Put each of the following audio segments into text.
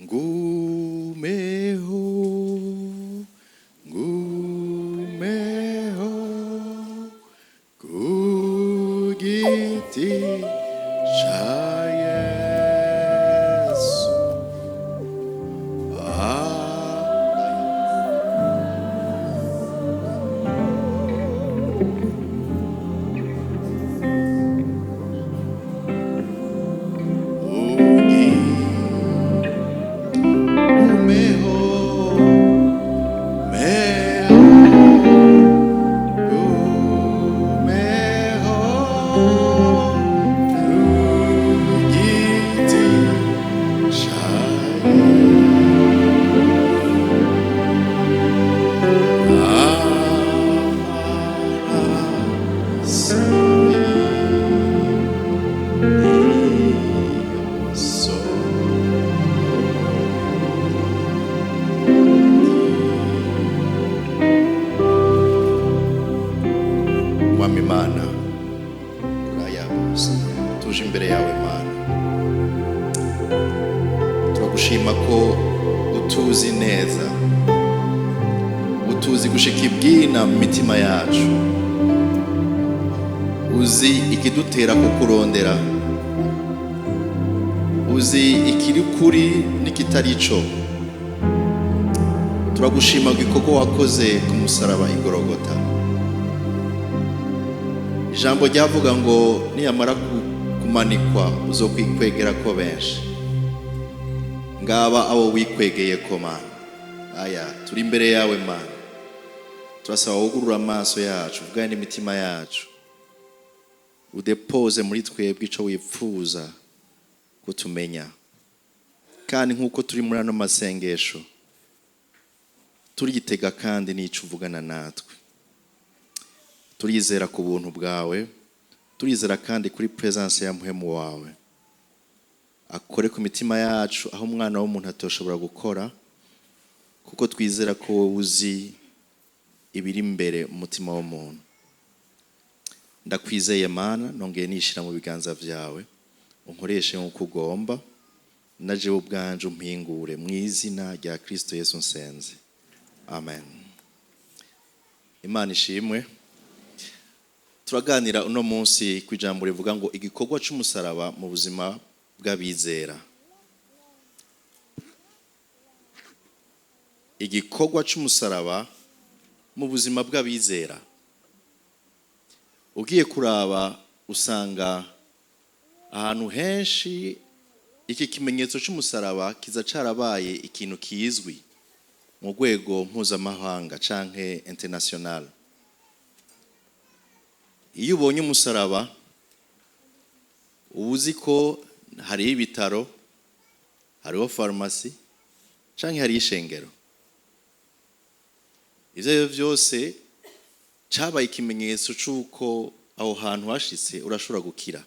Ngumeho, ngumeho ku giti ca Yesu. Ungumeho, meho, gumeho ku giti ca Amaraso Yesu. Mwami Imana, turayabuze tuje imbere yawe Mana, turagushima ko utuzi neza, utuzi gushika ibwina mu mitima yacu, uzi ikidutera kukurondera, uzi ikiri kuri n'ikitari cyo. Turagushima igikorwa wakoze ku musaraba i Golgotha. Ijambo ryavuga ngo niyamara kumanikwa uzokwikwegera ko benshi. Ngaba abo wikwegeye ko Mana, aya turi imbere yawe Mana, turasaba wugurura amaso yacu, uvugane n'imitima yacu, udepoze muri twebwe ico wipfuza kutumenya. Kandi nk'uko turi muri ano masengesho, turitega kandi n'ico uvugana natwe. Turizera ku buntu bwawe, turizera kandi kuri presence ya mpwemu wawe, akore ku mitima yacu aho umwana w'umuntu atoshobora gukora, kuko twizera ko wowe uzi ibiri imbere mu mutima w'umuntu. Ndakwizeye Mana, nongeye nishira mu biganza vyawe, unkoreshe nk'uko ugomba, na jewe ubwanje umpingure, mu izina rya Kristo Yesu nsenze, amen. Imana ishimwe. Turaganira uno munsi ku ijambo rivuga ngo igikorwa c'umusaraba mu buzima bw'abizera. Igikorwa c'umusaraba mu buzima bw'abizera. Ugiye kuraba usanga ahantu henshi iki kimenyetso c'umusaraba kiza carabaye ikintu kizwi mu rwego mpuzamahanga canke international. Iyo ubonye umusaraba uba uzi ko hariho ibitaro, hariho farumasi canke hariho ishengero. Ivyo arivyo vyose cabaye ikimenyetso c'uko aho hantu hashitse urashobora gukira.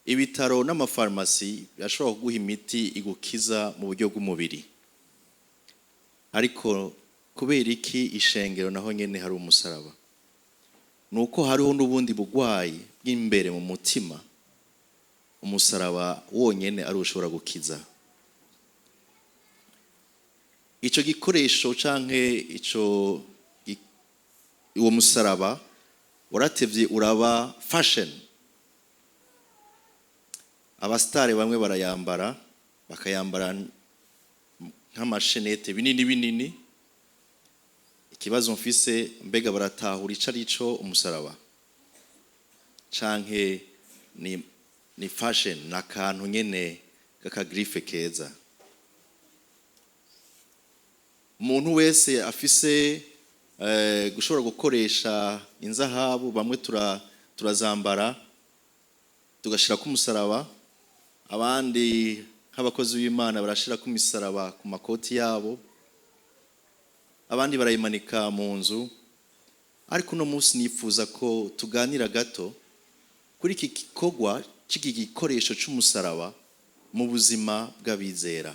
Ibitaro n'amafarumasi birashobora kuguha imiti igukiza mu buryo bw'umubiri, ariko kubera iki ishengero naho nyene hari umusaraba? Nuko hariho n'ubundi bugwayi bw'imbere mu mutima umusaraba wonyene ari ushobora gukiza. Ico gikoresho canke ico uwo musaraba waratevye uraba fashion. Abastare bamwe barayambara, bakayambara nk'amashenete binini binini. Ikibazo mfise, mbega baratahura ico arico umusaraba, canke ni fashion, n'akantu nyene k'akagrife keza? Umuntu wese afise gushobora gukoresha inzahabu, bamwe turazambara tugashirako umusaraba, abandi nk'abakozi b'Imana barashirako imisaraba ku makoti yabo, abandi barayimanika mu nzu. Ariko uno munsi nifuza ko tuganira gato kuri iki gikorwa c'iki gikoresho c'umusaraba mu buzima bw'abizera.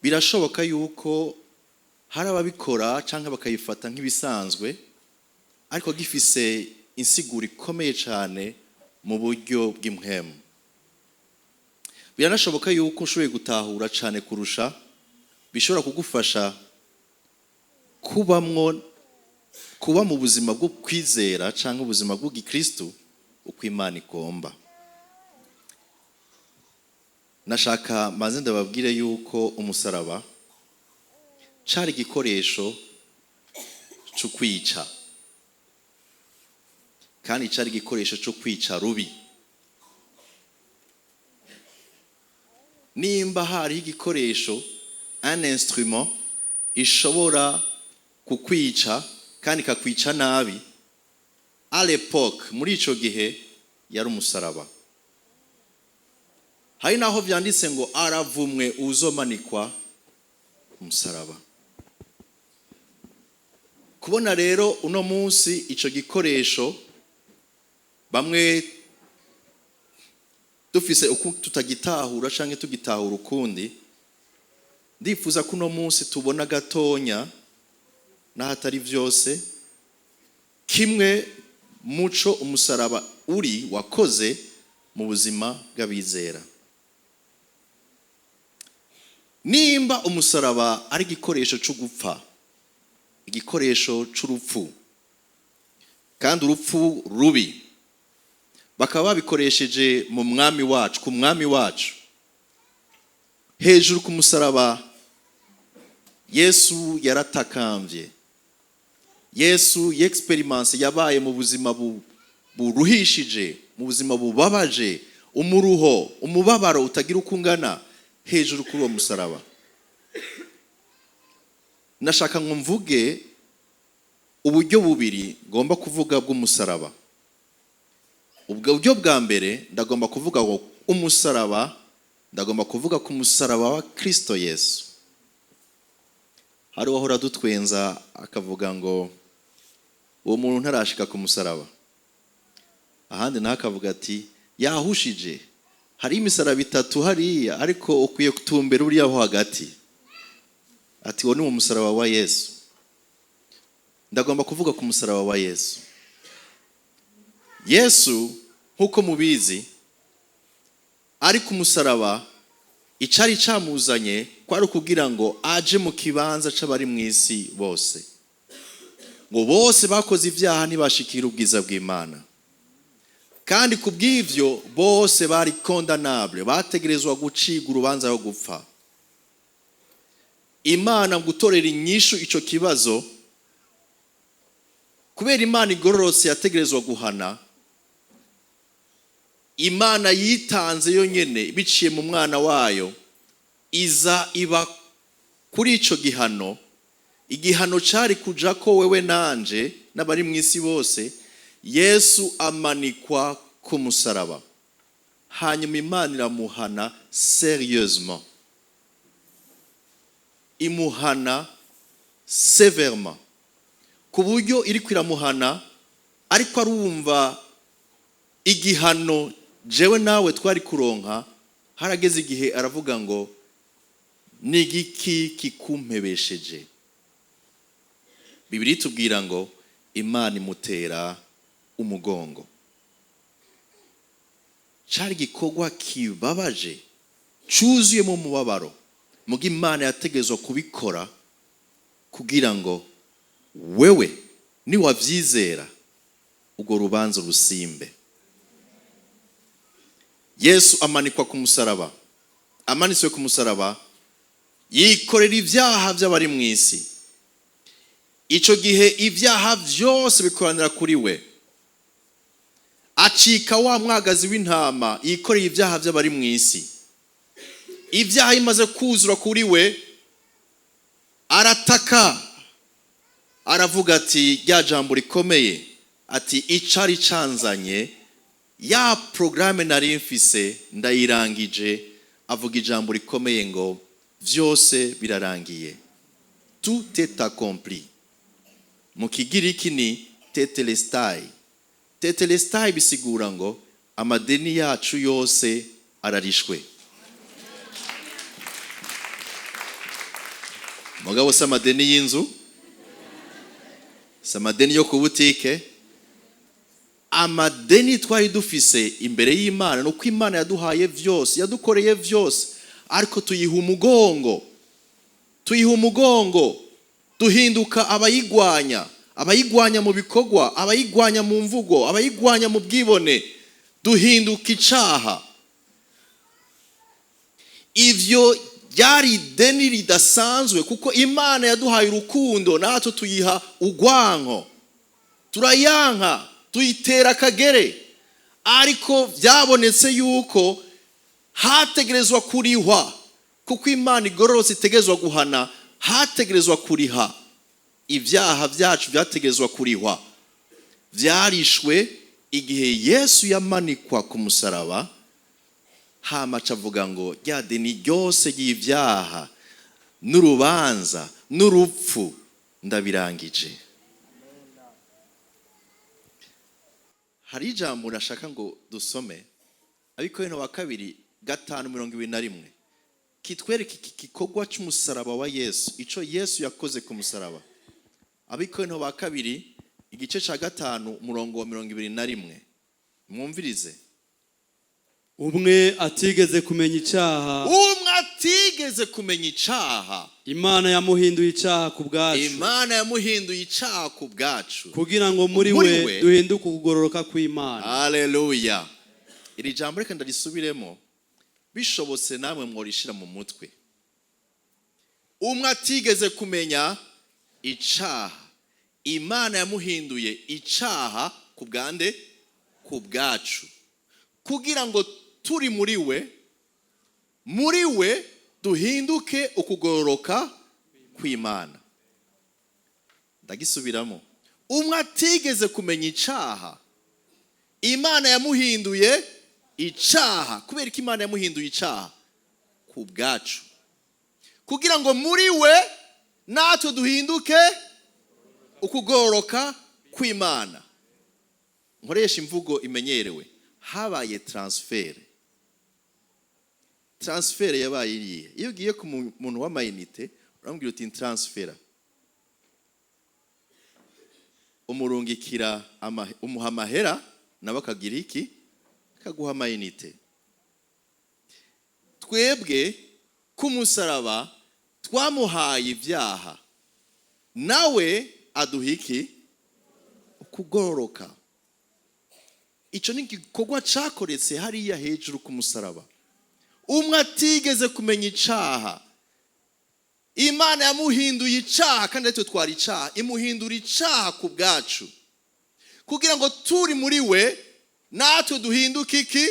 Birashoboka yuko hari ababikora canke bakayifata nk'ibisanzwe, ariko gifise insiguro ikomeye cane mu buryo bw'impwemu. Biranashoboka yuko ushoboye gutahura cyane kurusha, bishobora kugufasha kubamwo, kuba mu buzima bwo kwizera cyangwa ubuzima bw'ugikristo uko Imana igomba. Nashaka maze ndababwire yuko umusaraba cari igikoresho cyo kwica, kandi cari igikoresho cyo kwica rubi. Nimba hariho igikoresho, un instrument ishobora kukwica kandi ikakwica nabi, à l'époque, muri ico gihe, yari umusaraba. Hari naho vyanditse ngo aravumwe uzomanikwa umusaraba. Kubona rero uno munsi ico gikoresho bamwe dufise uku tutagitahura canke tugitahura ukundi, ndifuza ko uno munsi tubona gatonya n'ahatari vyose kimwe muco umusaraba uri wakoze mu buzima bw'abizera. Nimba umusaraba ari igikoresho cyo gupfa, igikoresho c'urupfu, kandi urupfu rubi, bakaba babikoresheje mu mwami wacu, ku mwami wacu hejuru ku musaraba, Yesu yaratakambye. Yesu y'experience yabaye mu buzima buruhishije, mu buzima bubabaje, umuruho, umubabaro utagira uko ungana hejuru kuri uwo musaraba. Nashaka ngo mvuge uburyo bubiri ngomba kuvuga bw'umusaraba. Ubwo buryo bwa mbere, ndagomba kuvuga ngo umusaraba, ndagomba kuvuga ku musaraba wa Kristo Yesu. Hari uwahora adutwenza akavuga ngo uwo muntu ntarashika ku musaraba, ahandi naho akavuga ati yahushije, hari imisaraba itatu hariya, ariko ukwiye kutumbera uriya ho hagati, ati uwo ni umusaraba wa Yesu. Ndagomba kuvuga ku musaraba wa Yesu. Yesu nk'uko mubizi, ari ku musaraba, icari camuzanye kwari ukugira ngo aje mu kibanza c'abari mu isi bose, ngo bose bakoze ibyaha ntibashikira ubwiza bw'Imana, kandi ku bw'ivyo bose bari condamnable, bategerezwa gucibwa urubanza rwo gupfa. Imana gutorera inyishu ico kibazo, kubera Imana igororotse yategerezwa guhana, Imana yitanze yonyene biciye mu mwana wayo, iza iba kuri ico gihano. Igihano cari kuja ko wewe nanje n'abari mu isi bose. Yesu amanikwa ku musaraba, hanyuma Imana iramuhana sérieusement, imuhana sévèrement, ku buryo iriko iramuhana ariko arumva igihano jewe nawe twari kuronka. Harageze igihe aravuga ngo ni igiki kikumpebesheje? Bibiliya itubwira ngo Imana imutera umugongo. Cari igikorwa kibabaje, cuzuyemo umubabaro, muga Imana yategerezwa kubikora kugira ngo wewe niwavyizera urwo rubanza rusimbe. Yesu amanikwa ku musaraba, amanitswe ku musaraba yikorera ibyaha by'abari mu isi. Ico gihe ibyaha byose bikoranira kuri we, acika wa mwagazi w'intama yikoreye ibyaha by'abari mu isi. Ibyaha bimaze kuzura kuri we, arataka, aravuga ati rya jambo rikomeye, ati icari canzanye, ya programme nari mfise ndayirangije. Avuga ijambo rikomeye ngo vyose birarangiye, tout est accompli. Mu Kigiriki ni tetelestai. Tetelestai bisigura ngo amadeni yacu yose ararishwe. Mugabo si amadeni y'inzu, si amadeni yo ku butike, Amadeni twari dufise imbere y'Imana, nuko Imana yaduhaye vyose, yadukoreye vyose, ariko tuyiha umugongo, tuyiha umugongo, duhinduka abayigwanya, abayigwanya mu bikorwa, abayigwanya mu mvugo, abayigwanya mu bwibone, duhinduka icaha. Ivyo ryari ideni ridasanzwe, kuko Imana yaduhaye urukundo, natwe tuyiha urwanko, turayanka, tuyitera akagere. Ariko byabonetse yuko hategerezwa kurihwa, kuko Imana igororotse itegerezwa guhana, hategerezwa kuriha ibyaha byacu, byategerezwa kurihwa. Byarishwe igihe Yesu yamanikwa ku musaraba. Hama aca avuga ngo rya deni ryose ry'ibyaha n'urubanza n'urupfu ndabirangije. Hari ijambo nashaka ngo dusome, Abikorinto wa kabiri 5:21, kitwereka iki gikorwa cy'umusaraba wa Yesu, ico Yesu yakoze ku musaraba. Abikorinto ba kabiri igice ca 5 umurongo wa 21, mwumvirize. Umwe atigeze kumenya icaha, umwe atigeze kumenya icaha, Imana yamuhinduye icaha ku bwacu, Imana yamuhinduye icaha ku bwacu, kugira ngo muri we duhinduke ukugororoka kw'Imana. Haleluya. Iri jambo reka ndarisubiremo, bishobotse namwe mworishira mu mutwe. Umwe atigeze kumenya icaha, Imana yamuhinduye icaha ku bwande, ku bwacu, kugira ngo turi muri we, muri we duhinduke ukugororoka kw'Imana. Ndagisubiramo, umwe atigeze kumenya icaha, Imana yamuhinduye icaha. Kubera ko Imana yamuhinduye icaha ku bwacu, kugira ngo muri we natwe duhinduke ukugororoka kw'Imana. Nkoresha imvugo imenyerewe, habaye transfert. Transfert yabaye iriye. Iyo ugiye ku muntu w'amayinite uramubwira uti transfera, umurungikira umuha amahera, nawe akagira iki? Akaguha amayinite. Twebwe ku musaraba twamuhaye ibyaha, nawe aduha iki? Ukugororoka. Ico ni igikorwa cakoretse hariya hejuru ku musaraba. Umwe atigeze kumenya icaha, Imana yamuhinduye icaha, kandi aritwe twari icaha, imuhindura icaha ku bwacu, kugira ngo turi muri we natwe duhinduke iki?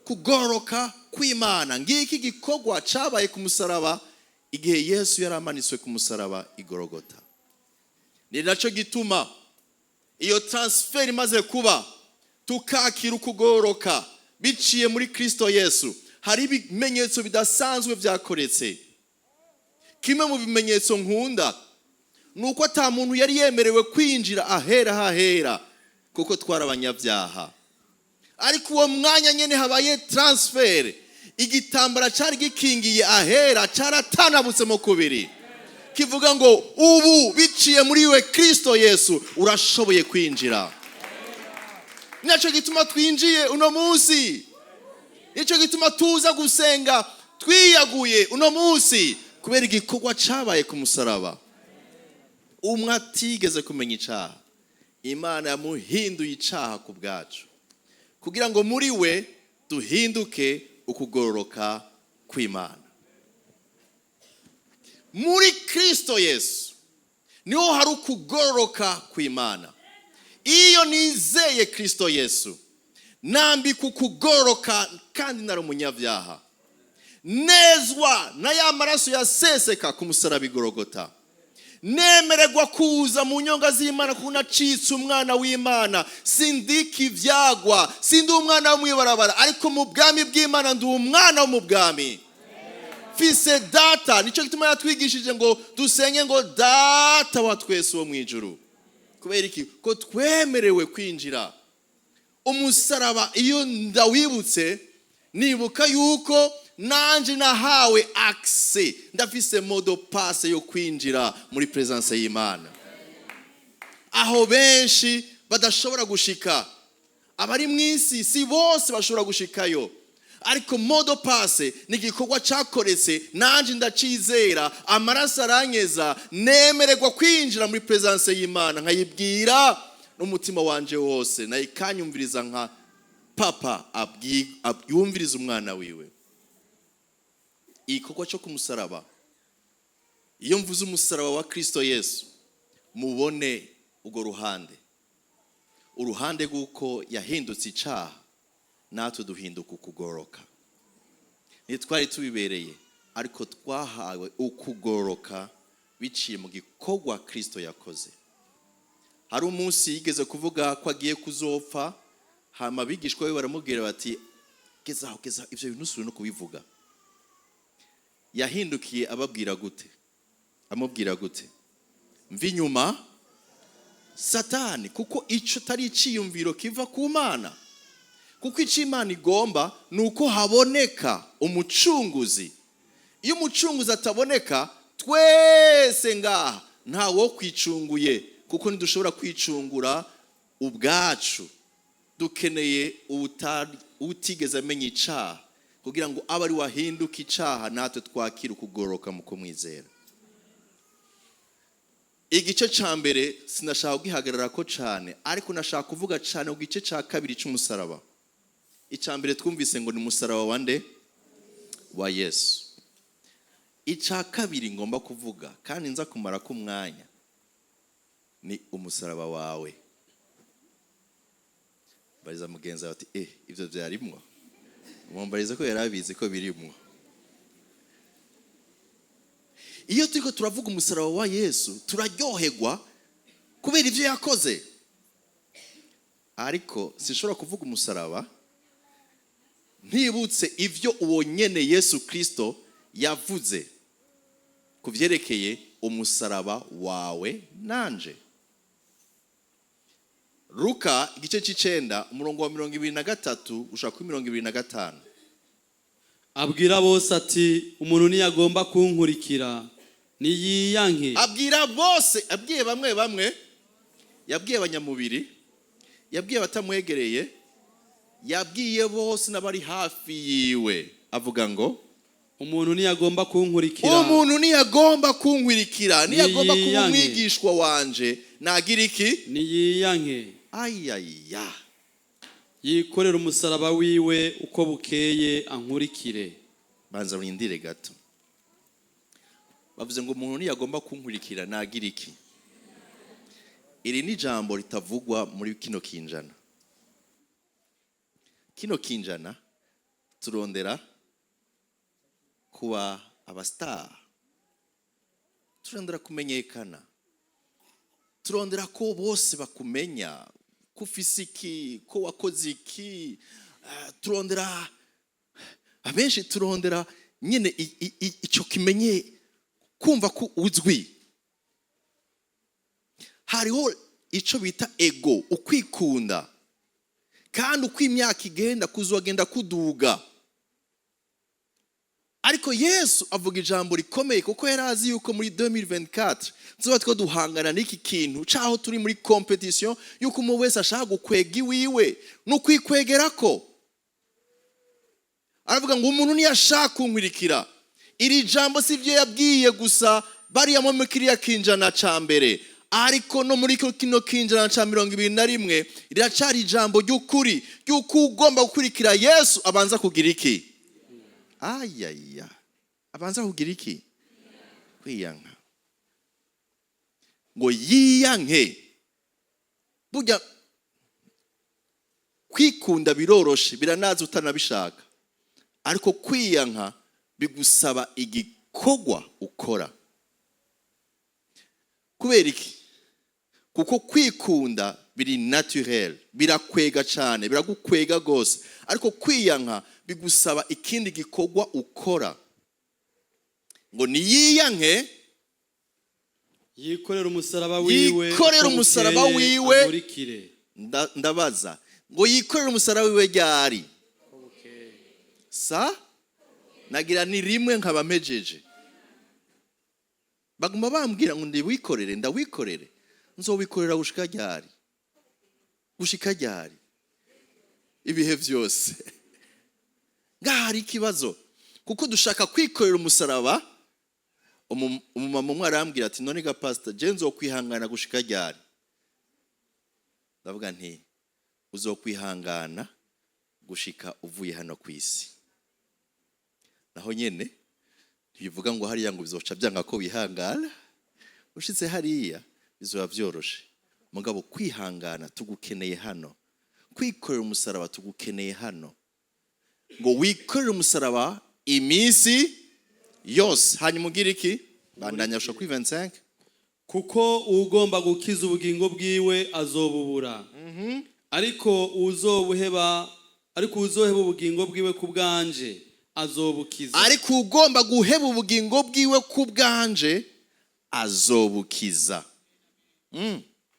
Kugororoka kw'Imana. Ngiki gikorwa cabaye ku musaraba igihe Yesu yaramanitswe ku musaraba i Golgotha. Ni naco gituma iyo transfer imaze kuba, tukakira ukugororoka biciye muri Kristo Yesu, hari ibimenyetso bidasanzwe vyakoretse. Kimwe mu bimenyetso nkunda nuko ata muntu yari yemerewe kwinjira ahera hahera, kuko twari abanyabyaha. Ariko uwo mwanya nyene habaye transfer, igitambara cari gikingiye ahera caratanabutse mu kubiri, kivuga ngo ubu biciye muri we Kristo Yesu urashoboye kwinjira. Naco gituma twinjiye uno munsi, nico gituma tuza gusenga twiyaguye uno munsi, kubera igikorwa cabaye ku musaraba. Umwe atigeze kumenya icaha, Imana yamuhinduye icaha ku bwacu, kugira ngo muri we duhinduke ukugororoka kw'Imana. Muri Kristo Yesu niho hari ukugororoka kw'Imana. Iyo nizeye Kristo Yesu, nambika ukugororoka kandi nari umunyabyaha, nezwa na ya maraso yaseseka ku musaraba i Golgotha, nemererwa kuza mu nyonga z'Imana kuko nacitse umwana w'Imana. Sindika ivyagwa, sindi umwana wo mwibarabara, ariko mu bwami bw'Imana ndi umwana wo mu bwami. Fise data. Nico gituma yatwigishije ngo dusenge ngo data wa twese wo mwijuru. Kubera iki? Ko twemerewe kwinjira. Umusaraba iyo ndawibutse, nibuka yuko nanje nahawe accès, ndafise mot de passe yo kwinjira muri presence y'Imana, aho benshi badashobora gushika. Abari mu isi si bose bashobora gushikayo, ariko mot de passe ni igikorwa cyakoretse, nanjye ndacizera, amaraso aranyeza, nemererwa kwinjira muri présence y'Imana, nkayibwira n'umutima wanje wose, nayo ikanyumviriza nka papa yumviriza umwana wiwe. Igikorwa cyo ku musaraba. Iyo mvuze umusaraba wa Kristo Yesu, mubone urwo ruhande, uruhande rw'uko yahindutse icaha, natwe duhinduka ukugoroka. Ntitwari tubibereye, ariko twahawe ukugoroka biciye mu gikorwa Kristo yakoze. Hari umunsi yigeze kuvuga ko agiye kuzopfa, hama abigishwa be baramubwira bati: "Gezaho, gezaho, ibyo bintu usubire no kubivuga." Yahindukiye ababwira gute? Amubwira gute? "Mva inyuma, Satani, kuko icyo atari icyiyumviro kiva ku Mana." Kuko icyo Imana igomba ni uko haboneka umucunguzi. Iyo umucunguzi ataboneka, twese ngaha ntawo kwicunguye, kuko ntidushobora kwicungura ubwacu. Dukeneye utigeze amenya icaha kugira ngo abe ari wahinduka icaha, natwe twakira ukugororoka mu kumwizera. Igice cya mbere sinashaka kugihagarara ko cyane, ariko nashaka kuvuga cyane ku gice cya kabiri cy'umusaraba. Icya mbere twumvise ngo ni umusaraba wa nde? Wa Yesu. Icya kabiri ngomba kuvuga kandi nza kumara k'umwanya ni umusaraba wawe. Mbariza mugenzi wawe ati: "Ibyo byarimwo?" Mumbariza ko yari abizi ko birimwo. Iyo turiko turavuga umusaraba wa Yesu, turaryoherwa kubera ibyo yakoze, ariko sinshobora kuvuga umusaraba ntibutse ibyo uwo nyene Yesu Kristo yavuze ku byerekeye umusaraba wawe nanje. Luka igice c'icenda, umurongo wa 23 gushaka kuri 25. Abwira bose ati: "Umuntu ntiyagomba kunkurikira, niyiyanke." Abwira bose? Abwiye bamwe bamwe? Yabwiye abanyamubiri? Yabwiye abatamwegereye? Yabwiye bose n'abari hafi yiwe. Avuga ngo: "Umuntu ntiyagomba kunkurikira." "Umuntu ntiyagomba kunkurikira, ntiyagomba kuba Niyiyanke. umwigishwa wanje, nagira iki?" "Niyiyanke." Ayaya! "Yikorere umusaraba wiwe uko bukeye, ankurikire." Banza urindire gato. Bavuze ngo umuntu ntiyagomba kunkurikira, nagira iki? Iri ni ijambo ritavugwa muri kino kinjana. Kino kinjana turondera kuba aba star, turondera kumenyekana, turondera ko bose bakumenya, ko ufise iki, ko wakoze iki. Turondera, abenshi turondera nyine icyo kimenye, kumva ko uzwi. Hariho icyo bita ego, ukwikunda, kandi uko imyaka igenda kuzogenda kuduga. Ariko Yesu avuga ijambo rikomeye, kuko yari azi yuko muri 2024 tuzoba two duhangana n'iki kintu caho turi muri compétition, yuko umuntu wese ashaka gukwega iwiwe no kwikwegerako. Aravuga ngo umuntu ntiyashaka kunkurikira. Iri jambo si byo yabwiye gusa bariya muri kiriya kinjana ca mbere, ariko no muri kino kinjana ca 21 riracari ijambo ry'ukuri, ry'uko ugomba gukurikira Yesu abanza kugira iki? Ayaya, abanza kugira iki? Kwiyanka. Ngo yiyanke. Burya kwikunda biroroshe, biranaza utanabishaka, ariko kwiyanka bigusaba igikorwa ukora. Kubera iki? Kuko kwikunda biri naturel, birakwega cyane, biragukwega rwose, ariko kwiyanka bigusaba ikindi gikorwa ukora. Ngo niyiyanke. "Yikorere umusaraba wiwe Yikorere uko umusaraba bukeye, wiwe. ankurikire." Ndabaza ngo yikorere umusaraba wiwe ryari? Sa nagira ni rimwe nkaba mpejeje. Baguma bambwira ngo ndiwikorere, ndawikorere. Nzowikorera gushika ryari? Gushika ryari? Ibihe byose ngaha hari ikibazo, kuko dushaka kwikorera umusaraba. Umumama umwe arambwira ati: "None ga pastor, je nzokwihangana gushika ryari?" Ndavuga nti: "Uzokwihangana gushika uvuye hano ku isi." Naho nyene ntibivuga ngo hariya ngo bizoca byanga ko wihangana. Ushitse hariya bizoba byoroshe. Mugabo kwihangana tugukeneye hano, kwikorera umusaraba tugukeneye hano, ngo wikorere umusaraba iminsi yose. Hanyuma ugira iki? Bandanya ushobora kuri 25. Kuko ugomba gukiza ubugingo bwiwe azobubura, ariko uzoheba ubugingo bwiwe ku bwanje azobukiza. Ariko ugomba guheba ubugingo bwiwe ku bwanje azobukiza.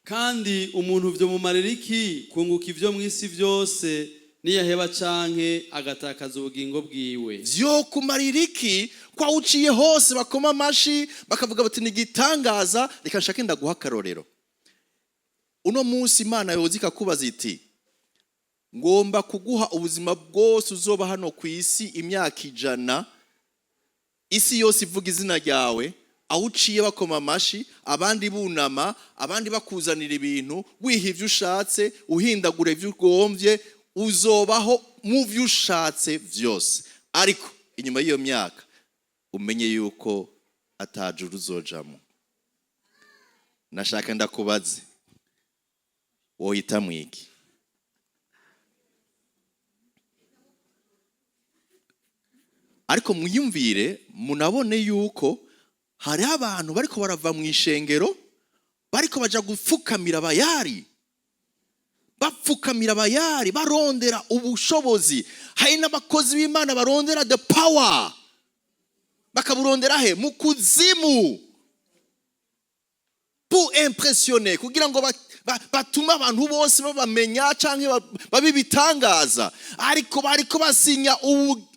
Kandi umuntu vyomumarira iki kunguka ivyo mu isi byose, niyaheba canke agatakaza ubugingo bwiwe? Vyo kumarira iki ko aho uciye hose bakoma amashi, bakavuga bati: "Ni igitangaza"? Reka nshake ndaguha akarorero. Uno munsi Imana yoza ikakubaza iti: "Ngomba kuguha ubuzima bwose uzoba hano ku isi, imyaka 100, isi yose ivuga izina ryawe, aho uciye bakoma amashi, abandi bunama, abandi bakuzanira ibintu, wiha ibyo ushatse, uhindagura ibyo ugombye, uzobaho mu byo ushatse byose, ariko inyuma y'iyo myaka umenye yuko atajuru uzojamo." Nashaka ndakubaze, wohitamwo iki? Ariko mwiyumvire, munabone yuko hariho abantu bariko barava mu ishengero, bariko baja gupfukamira Bayari, bapfukamira Bayari, barondera ubushobozi. Hari n'abakozi b'Imana barondera the power, bakaburondera he? Mu kuzimu, pour impressionner, kugira ngo batume abantu bose babamenya canke babe ibitangaza, ariko bariko basinya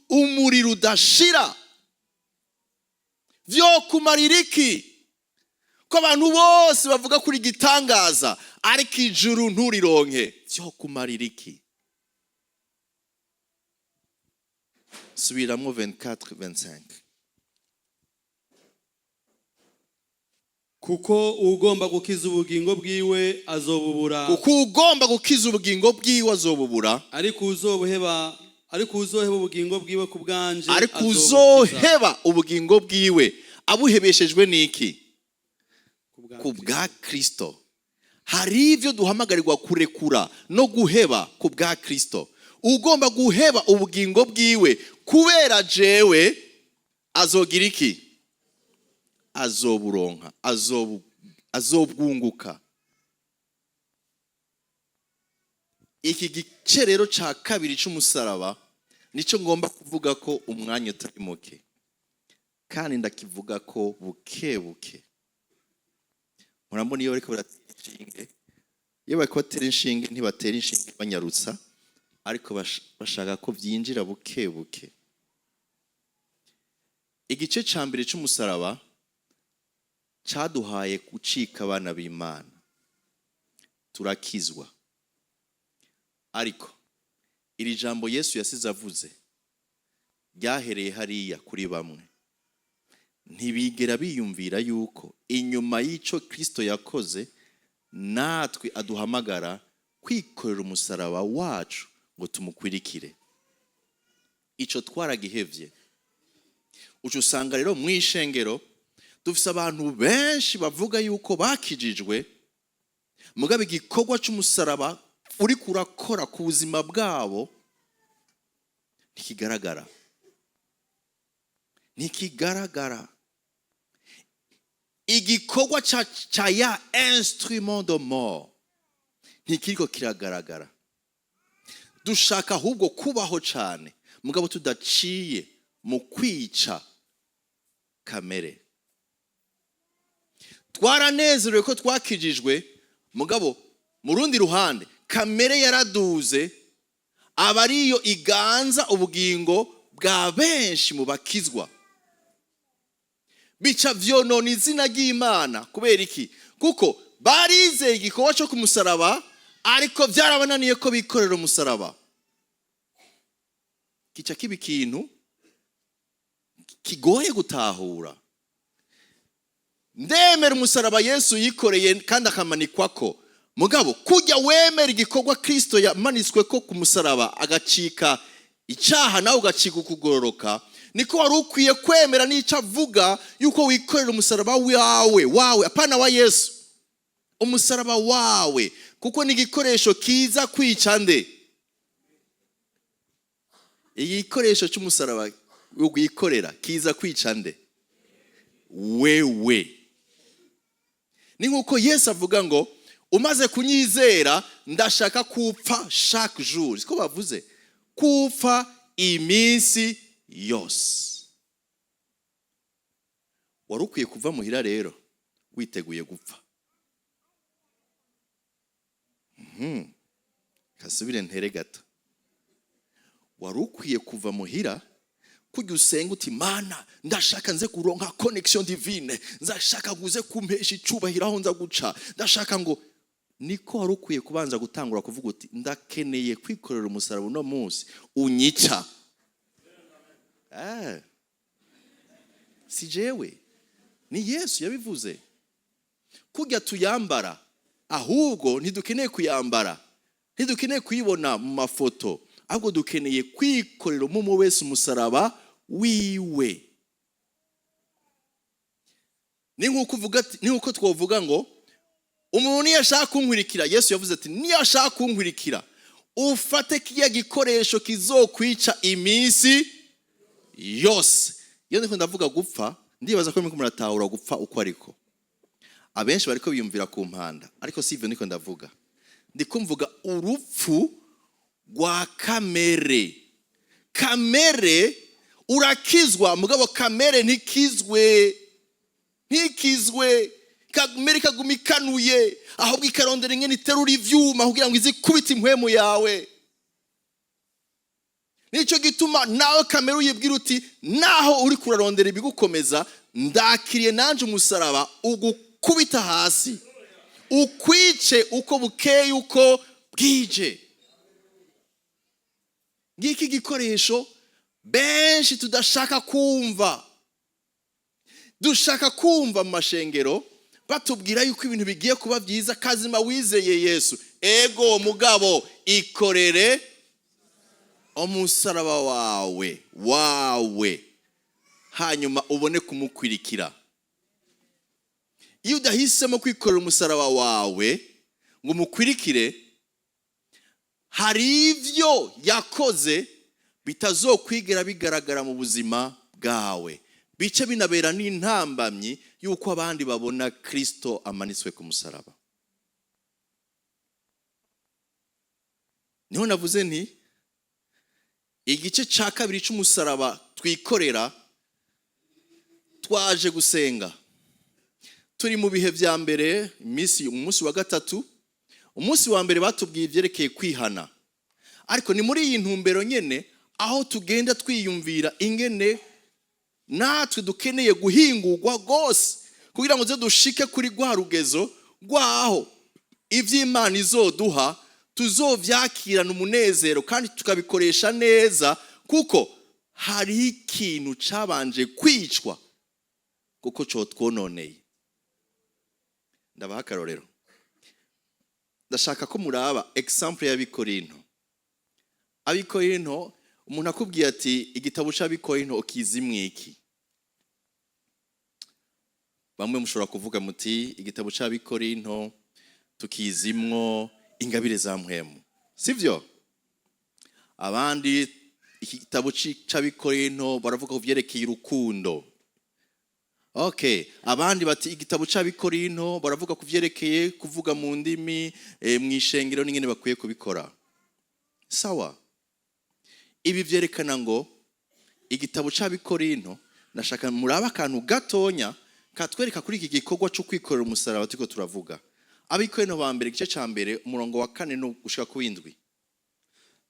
umuriro udashira. Vyo kumarira iki ko abantu bose bavuga kuri igitangaza, ariko ijuru nturironke? Vyo kumarira iki? Subiramwo 24 25. Kuko ugomba gukiza ubugingo bwiwe azobubura. Kuko ugomba gukiza ubugingo bwiwe azobubura. Ariko uzoheba ubugingo bwiwe ku bwanje Ariko azobukiza. uzoheba ubugingo bwiwe abuhebeshejwe n'iki? Ku bwa Ku bwa Kristo. Hari ibyo duhamagarirwa kurekura no guheba ku bwa Kristo. Ugomba guheba ubugingo bwiwe kubera jewe azogira iki? Azoburonka, azobwunguka. Iki gice rero ca kabiri c'umusaraba nico ngomba kuvuga ko umwanya utari muke, kandi ndakivuga ko buke buke. Murambona iyo bariko baratera inshinge, iyo bariko batera inshinge ntibatera inshinge banyarutsa, ariko bashaka ko vyinjira buke buke. Igice ca mbere c'umusaraba caduhaye gucika abana b'Imana, turakizwa. Ariko iri jambo Yesu yasize avuze ryahereye hariya kuri bamwe, ntibigera biyumvira yuko inyuma y'ico Kristo yakoze natwe aduhamagara kwikorera umusaraba wacu ngo tumukwirikire. Ico twaragihevye. Uca usanga rero mw'ishengero dufise abantu benshi bavuga yuko bakijijwe, mugabo igikorwa c'umusaraba uriko urakora ku buzima bwabo ntikigaragara, ntikigaragara. Igikorwa ca ya instrument de mort ntikiriko kiragaragara. Dushaka ahubwo kubaho cane, mugabo tudaciye mu kwica kamere. Twaranezerewe ko twakijijwe, mugabo mu rundi ruhande kamere yaraduze, aba ariyo iganza ubugingo bwa benshi mu bakizwa, bica vyonona izina ry'Imana. Kubera iki? Kuko barizeye igikorwa cyo ku musaraba, ariko byarabananiye ko bikorera umusaraba. Kica kiba ikintu kigoye gutahura. Ndemera umusaraba Yesu yikoreye kandi akamanikwako, mugabo kujya wemera igikorwa Kristo yamanitswe ko ku musaraba, agacika icyaha nawe ugacika ukugororoka, niko wari ukwiye kwemera n'icyo avuga yuko wikorera umusaraba wawe, apana wa Yesu, umusaraba wawe, kuko ni igikoresho kiza kwica nde? Igikoresho cy'umusaraba wikorera kiza kwica nde? Wewe. Ni nk'uko Yesu avuga ngo: "Umaze kunyizera, ndashaka kupfa chaque jour." Siko bavuze? Kupfa iminsi yose. Wari ukwiye kuva muhira rero witeguye gupfa. Kasubire ntere gato. Wari ukwiye kuva muhira kujya usenga uti: "Mana, ndashaka nze kuronka connexion divine, nzashaka guze kumpesha icubahiro aho nza guca, ndashaka ngo." Niko wari ukwiye kubanza gutangura kuvuga uti: "Ndakeneye kwikorera umusaraba uno munsi unyica." Si jewe, ni Yesu yabivuze. Kujya tuyambara, ahubwo ntidukeneye kuyambara, ntidukeneye kuyibona mu mafoto, ahubwo dukeneye kwikorera umwe wese umusaraba wiwe. Ni nk'uko uvuga ati, ni nk'uko twavuga ngo umuntu niyo ashaka kunkurikira, Yesu yavuze ati: "Niyo ashaka kunkurikira, ufate kiriya gikoresho kizokwica iminsi yose." Iyo ndiko ndavuga gupfa, ndibaza ko muriko muratahura gupfa uko ariko. Abenshi bariko biyumvira ku mpanda, ariko si ivyo ndiko ndavuga. Ndiko mvuga urupfu rwa kamere. Kamere urakizwa, mugabo kamere ntikizwe, ntikizwe. Kamere ikaguma ikanuye, ahubwo ikarondera ingene iterura ivyuma kugira ngo izikubite impwemu yawe. Nicyo gituma nawe kamere uyibwira uti: "Naho uri kurarondera ibigukomeza, ndakiriye nanje umusaraba ugukubita hasi, ukwice uko bukeye uko bwije." Ngiki gikoresho benshi tudashaka kumva. Dushaka kumva mu mashengero batubwira yuko ibintu bigiye kuba byiza kazima wizeye Yesu. Ego, mugabo ikorere umusaraba wawe, hanyuma ubone kumukwirikira. Iyo udahisemo kwikorera umusaraba wawe ngo umukwirikire, hari ibyo yakoze bitazokwigera bigaragara mu buzima bwawe, bice binabera n'intambamyi y'uko abandi babona Kristo amanitswe ku musaraba. Niho navuze nti igice cya kabiri cy'umusaraba twikorera. Twaje gusenga, turi mu bihe bya mbere, iminsi, umunsi wa gatatu. Umunsi wa mbere batubwiye ibyerekeye kwihana, ariko ni muri iyi ntumbero nyene aho tugenda twiyumvira ingene natwe dukeneye guhingurwa rwose kugira ngo tuze dushike kuri rwa rugezo rwaho iby'Imana izoduha tuzovyakirana umunezero kandi tukabikoresha neza, kuko hariho ikintu cabanje kwicwa kuko cotwononeye. Ndabaha akarorero. Ndashaka ko muraba exemple y'Abikorinto. Abikorinto, umuntu akubwiye ati: "Igitabo c'Abikorinto ukizi mwiki?" Bamwe mushobora kuvuga muti: "Igitabo c'Abikorinto tukizimwo ingabire za mpwemu," sivyo? Abandi: "Igitabo c'Abikorinto baravuga ku vyerekeye urukundo." Okay, abandi bati: "Igitabo c'Abikorinto baravuga ku vyerekeye kuvuga mu ndimi mw'ishengero n'ingene bakwiye kubikora." Sawa, ibi vyerekana ngo igitabo c'Abikorinto, ndashaka murabe akantu gatonya katwereka kuri iki gikorwa cyo kwikorera umusaraba turiko turavuga. Abikorinto ba mbere, igice ca mbere, umurongo wa kane no gushika ku w'indwi.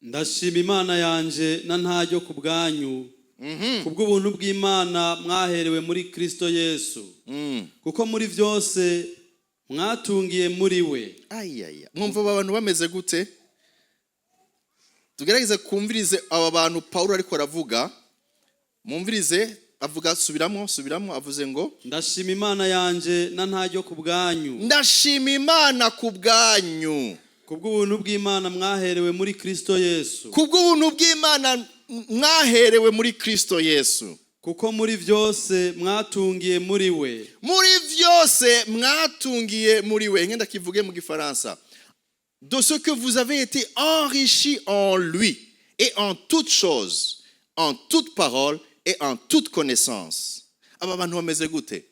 Ndashima Imana yanje na ntaryo ku bwanyu, kubw'ubuntu bw'Imana mwaherewe muri Kristo Yesu, kuko muri byose mwatungiye muri we. Ayaya, mwumva aba bantu bameze gute? Tugerageze kumvirize aba bantu Pawulo ariko aravuga. Mumvirize, avuga, subiramo, subiramo, avuze ngo: Ndashima Imana yanje na ntaryo ku bwanyu, Ndashima Imana ku bwanyu, kubw'ubuntu bw'Imana mwaherewe muri Kristo Yesu, kubw'ubuntu bw'Imana mwaherewe muri Kristo Yesu, kuko muri byose mwatungiye muri we, muri byose mwatungiye muri we. Ngenda kivuge mu Gifaransa: de ce que vous avez été enrichis en lui et en toutes choses, en toute parole et en toute connaissance. Aba bantu bameze gute?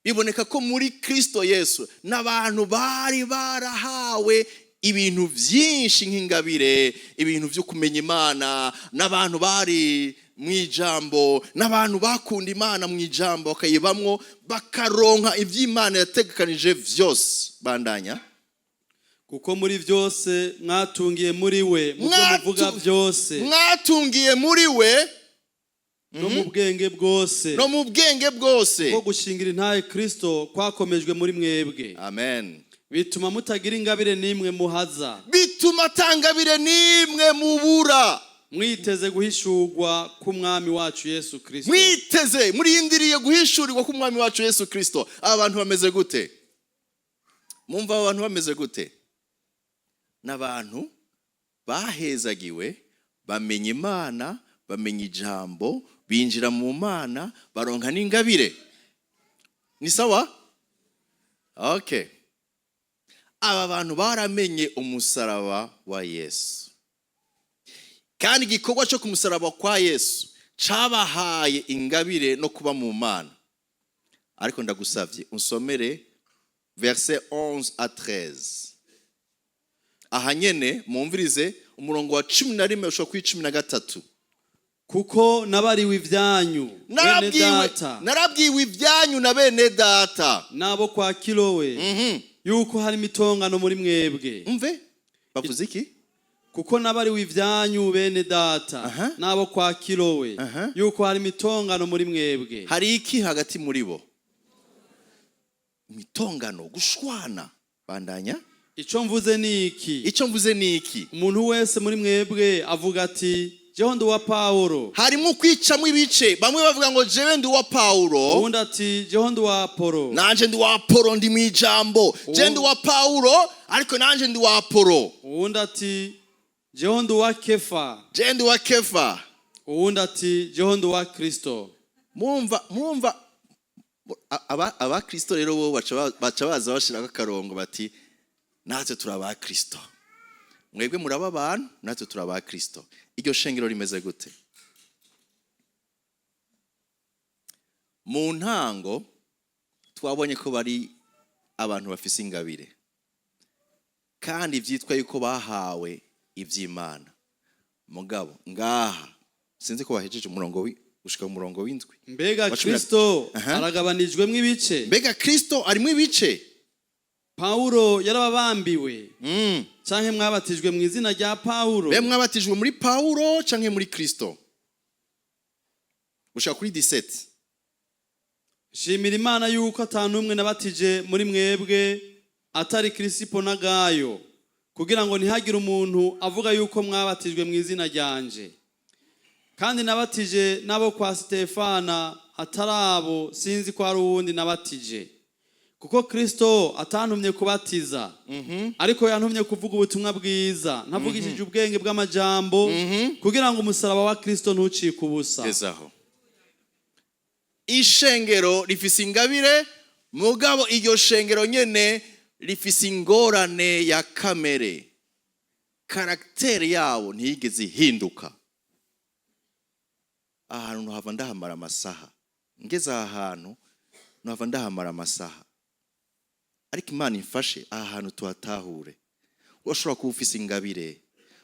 Biboneka ko muri Kristo Yesu n'abantu bari barahawe ibintu byinshi nk'ingabire, ibintu byo kumenya Imana, n'abantu bari mu ijambo, n'abantu bakunda Imana mu ijambo, bakayibamwo, bakaronka iby'Imana yategekanije byose. Bandanya. Kuko muri byose mwatungiye muri we mu byo muvuga byose, Mwatungiye muri we, no mu bwenge bwose, no mu bwenge bwose, ko gushingira intahe Kristo kwakomejwe muri mwebwe, Amen. bituma mutagira ingabire n'imwe muhaza, Bituma atangabire n'imwe mubura, mwiteze guhishurwa k'Umwami wacu Yesu Kristo. Mwiteze, murindiriye guhishurirwa k'Umwami wacu Yesu Kristo. Aba bantu bameze gute? Mumva aba bantu bameze gute? N'abantu bahezagiwe, bamenya Imana, bamenya ijambo, binjira mu Mana, baronka n'ingabire. Ni sawa? Okay. Aba bantu baramenye umusaraba wa Yesu, kandi igikorwa cyo ku musaraba kwa Yesu cabahaye ingabire no kuba mu Mana. Ariko ndagusabye unsomere verset 11 à 13 aha nyene. Mumvirize umurongo wa 11 ushobora kuri 13. Kuko nabariwe ibyanyu, bene Narabwiwe, data, narabwiwe ibyanyu na bene data, n'abo kwa Kilowe, yuko hari imitongano muri mwebwe. Umve, bavuze iki? Kuko nabariwe ibyanyu, bene data, n'abo kwa Kilowe, yuko hari imitongano muri mwebwe. Hari iki hagati muri bo? Imitongano, gushwana. Bandanya. Icyo mvuze ni iki: Icyo mvuze ni iki: umuntu wese muri mwebwe avuga ati: "Jeho ndi uwa Pawulo." Harimo kwicamo ibice. Bamwe bavuga ngo: "Jewe ndi uwa Pawulo." Uwundi ati: "Jeho ndi uwa Apolo." "Nanje ndi uwa Apolo, ndi mu ijambo. Je ndi uwa Pawulo, ariko nanje ndi uwa Apolo." Uwundi ati: "Jeho ndi uwa Kefa." "Je ndi uwa Kefa." Uwundi ati: "Jeho ndi uwa Kristo." Murumva, murumva abakristo rero bo baca baza bashirako akarongo, bati: "Natwe turi abakristo. Mwebwe muraba abantu, natwe turi abakristo." Iryo shengero rimeze gute? Mu ntango twabonye ko bari abantu bafise ingabire, kandi byitwa yuko bahawe iby'Imana. Mugabo ngaha sinzi ko bahejeje umurongo gushika mu murongo w'indwi. Mbega Wa cumi na- Kristo aragabanijwemo ibice? Mbega Kristo arimo ibice? Pawulo yarababambiwe, canke mwabatijwe mu izina rya Pawulo? Mbe mwabatijwe muri Pawulo canke muri Kristo? Gushika kuri 17. Shimira Imana yuko atanumwe nabatije muri mwebwe atari Kirisipo na Gayo, kugira ngo ntihagire umuntu avuga yuko mwabatijwe mu izina ryanje. Kandi nabatije n'abo kwa Sitefana, atari abo sinzi ko hari uwundi nabatije. Kuko Kristo atantumye kubatiza, ariko yantumye kuvuga ubutumwa bwiza ntavugishije ubwenge bw'amajambo, kugira ngo umusaraba wa Kristo ntucike ubusa. Gezaho. Ishengero rifise ingabire, mugabo iryo shengero nyene rifise ingorane ya kamere. Caractère yabo ntiyigeze ihinduka. Ahantu hava ndahamara amasaha, ngeze aha hantu ntuhava ndahamara amasaha, ariko Imana imfashe aha hantu tuhatahure. Washobora kuba ufise ingabire,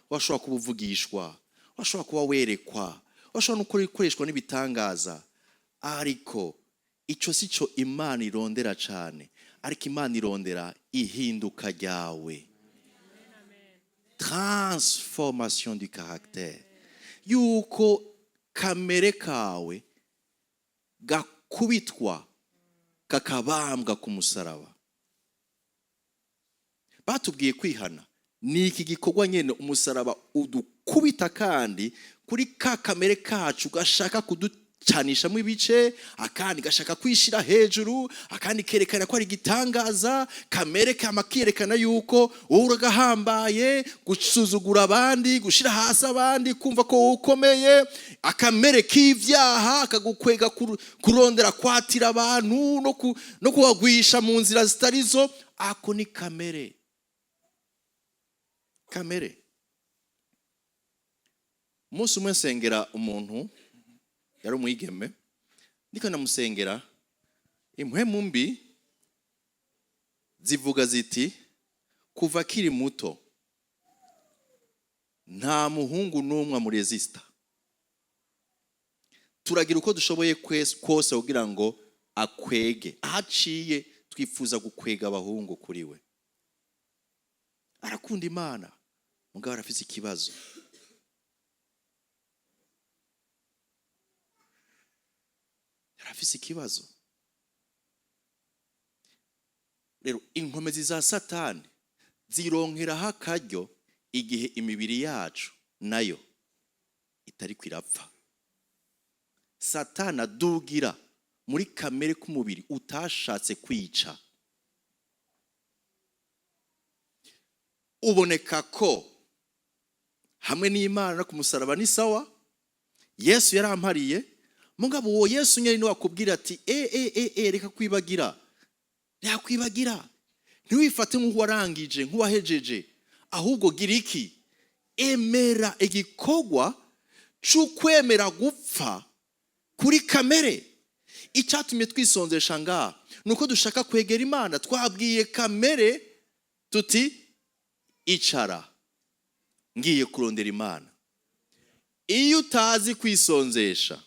washobora kuba uvugishwa, washobora kuba werekwa, washobora no gukoreshwa n'ibitangaza, ariko ico si cyo Imana irondera cane. Ariko Imana irondera ihinduka ryawe, transformation du caractère, yuko kamere kawe gakubitwa kakabambwa ku musaraba. Batubwiye kwihana ni iki gikorwa nyene umusaraba. gukubita kandi kuri ka kamere kacu gashaka kuducanishamo ibice, akandi gashaka kwishira hejuru, akandi kerekana ko ari igitangaza. Kamere kama kerekana yuko wowe uragahambaye, gusuzugura abandi, gushira hasi abandi, kumva ko wowe ukomeye. Akamere k'ivyaha kagukwega kurondera kwatira abantu no kubagwisha mu nzira zitari zo. Ako ni kamere. Kamere. Umunsi umwe nsengera umuntu, yari umwigeme, ndiko ndamusengera, impwemu mbi zivuga ziti: "Kuva akiri muto nta muhungu n'umwe amuresista. Turagira uko dushoboye kose kugira ngo akwege aho aciye, twifuza gukwega abahungu kuri we. Arakunda Imana, mugabo arafise ikibazo." Arafise ikibazo. Rero inkomezi za Satani zironkeraho akaryo igihe imibiri yacu nayo itari kwirapfa. Satani adugira muri kamere k'umubiri utashatse kwica. Uboneka ko hamwe n'Imana no ku musaraba ni sawa, Yesu yarampariye. Mugabo uwo Yesu nyine niwe akubwira ati: "E e e e, reka kwibagira, reka kwibagira, ntiwifate nk'uwarangije, nk'uwahejeje, ahubwo gira iki? Emera igikorwa c'ukwemera gupfa kuri kamere." Icyatumye twisonzesha ngaha ni uko dushaka kwegera Imana. Twabwiye kamere tuti: "Icara, ngiye kurondera Imana." Iyo utazi kwisonzesha,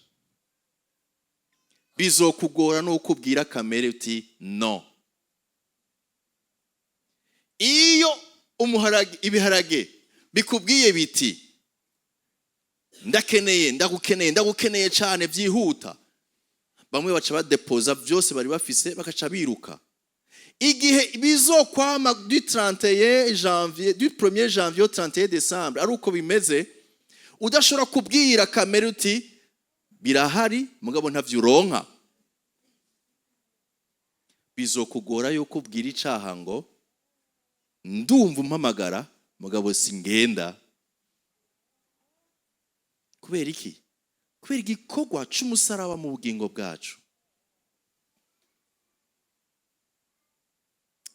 bizokugora nuko ubwira kamere uti: "No." Iyo umuharage, ibiharage bikubwiye biti: "Ndakeneye, ndagukeneye, ndagukeneye cyane byihuta," bamwe baca badepoza byose bari bafise, bakaca biruka. Igihe bizokwama du 31 janvier, du 1er janvier au 31 décembre, ari uko bimeze, udashobora kubwira kamere uti: "Birahari," mugabo ntavyo uronka, bizokugora yuko ubwira icaha ngo: "Ndumva umpamagara, mugabo singenda." Kubera iki? Kubera igikorwa c'umusaraba mu bugingo bwacu.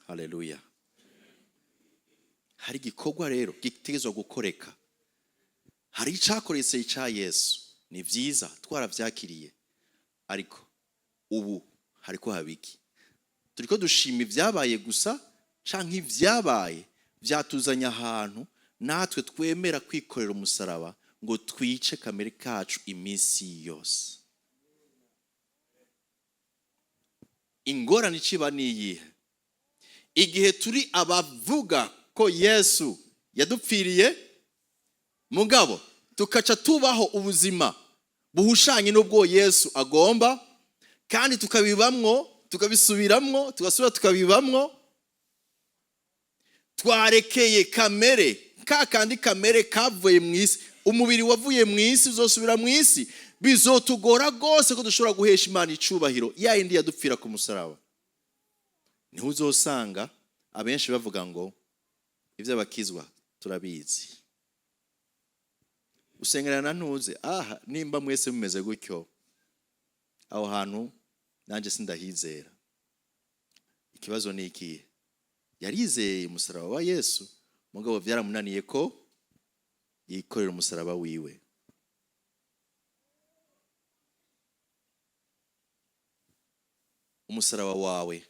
Haleluya! Hari igikorwa rero gitegerezwa gukoreka. Hari icakoretse ica Yesu, ni vyiza, twaravyakiriye, ariko ubu hariko haba iki? Turiko dushima ibyabaye gusa, canke ibyabaye byatuzanye ahantu natwe twemera kwikorera umusaraba ngo twice kamere kacu iminsi yose? Ingorane iciba ni iyihe? Igihe turi abavuga ko Yesu yadupfiriye, mugabo tukaca tubaho ubuzima buhushanye n'ubwo Yesu agomba, kandi tukabibamwo, tukabisubiramwo, tugasubira tukabibamwo, twarekeye kamere ka kandi kamere kavuye mu isi, umubiri wavuye mu isi uzosubira mu isi. Bizotugora rwose ko dushobora guhesha Imana icubahiro, ya yindi yadupfira ku musaraba. Niho uzosanga abenshi bavuga ngo: "Iby'abakizwa turabizi, usengerana ntuze aha." Nimba mwese mumeze gutyo, aho hantu nanjye sindahizera. Ikibazo ni ikihe? Yarizeye umusaraba wa Yesu, mugabo byaramunaniye ko yikorera umusaraba wiwe. Umusaraba wawe,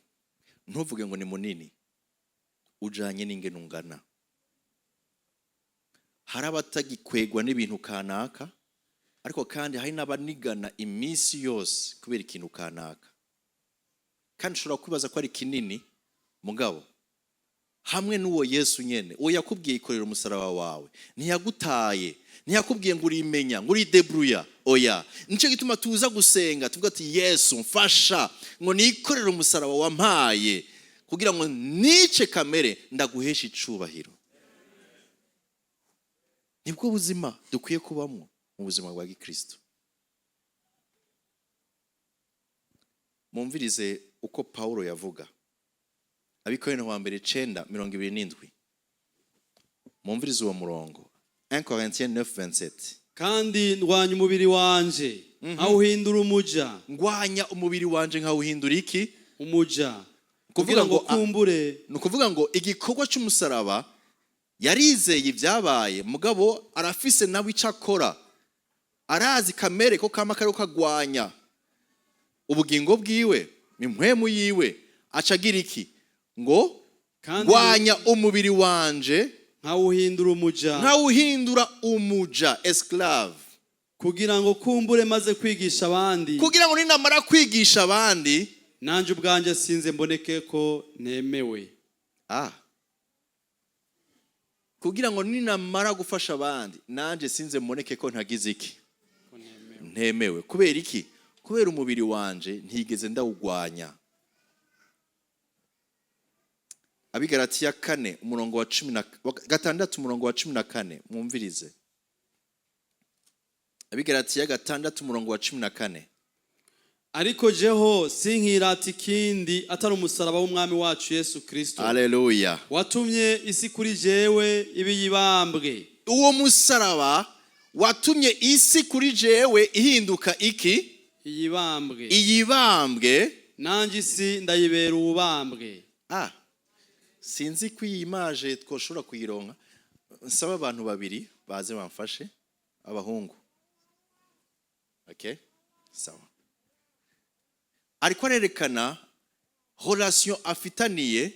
ntuvuge ngo ni munini, ujanye n'ingene ungana. Hari abatagikwegwa n'ibintu kanaka, ariko kandi hari n'abanigana iminsi yose kubera ikintu kanaka, kandi ushobora kwibaza ko ari kinini. Mugabo hamwe n'uwo Yesu nyene, uwo yakubwiye ikorera umusaraba wawe, ntiyagutaye, ntiyakubwiye ngo urimenya, ngo uridebruya. Oya. Nicyo gituma tuza gusenga tuvuga ati: "Yesu, mfasha ngo nikorere umusaraba wampaye kugira ngo nice kamere, ndaguheshe icubahiro." Nibwo buzima dukwiye kubamo mu buzima bwa gikristo. Mumvirize uko Pawulo yavuga, Abikorinto wa mbere 9:27. Mumvirize uwo murongo, 1 Corinthiens 9:27. Kandi ndwanya umubiri wanje, nkawuhindura umuja. Ngwanya umubiri wanje nkawuhindura iki? Umuja. Kuvuga Kugira ngo ngo kumbure Ni ukuvuga ngo igikorwa cy'umusaraba, yarizeye ibyabaye, mugabo arafise nawe icyo akora. Arazi kamere ko kama kariho kagwanya ubugingo bwiwe, impwemu yiwe. Aca agira iki? Ngo Kandi ngwanya umubiri wanje nkawuhindura umuja, nkawuhindura umuja, esclave, kugira ngo kumbure maze kwigisha abandi, kugira ngo ninamara kwigisha abandi, nanjye ubwanjye sinze mboneke ko ntemewe. Ah, kugira ngo ninamara gufasha abandi, nanjye sinze mboneke ko ntagize iki? Ntemewe. Kubera iki? Kubera umubiri wanje ntigeze ndawugwanya. Abigaratiya 4 umurongo wa 16, umurongo wa 14. Mwumvirize, Abigaratiya 6 umurongo wa 14. Ariko jeho sinkirata ikindi atari umusaraba w'Umwami wacu Yesu Kristo, Aleluya. watumye isi kuri jewe ibiyibambwe. Uwo musaraba watumye isi kuri jewe ihinduka iki? Iyibambwe. Iyibambwe. Nanjye isi ndayibera ububambwe. Ah, sinzi ko iyi image twoshobora kuyironka. Nsaba abantu babiri baze bamfashe, abahungu. Okay, sawa. Ariko arerekana relation afitaniye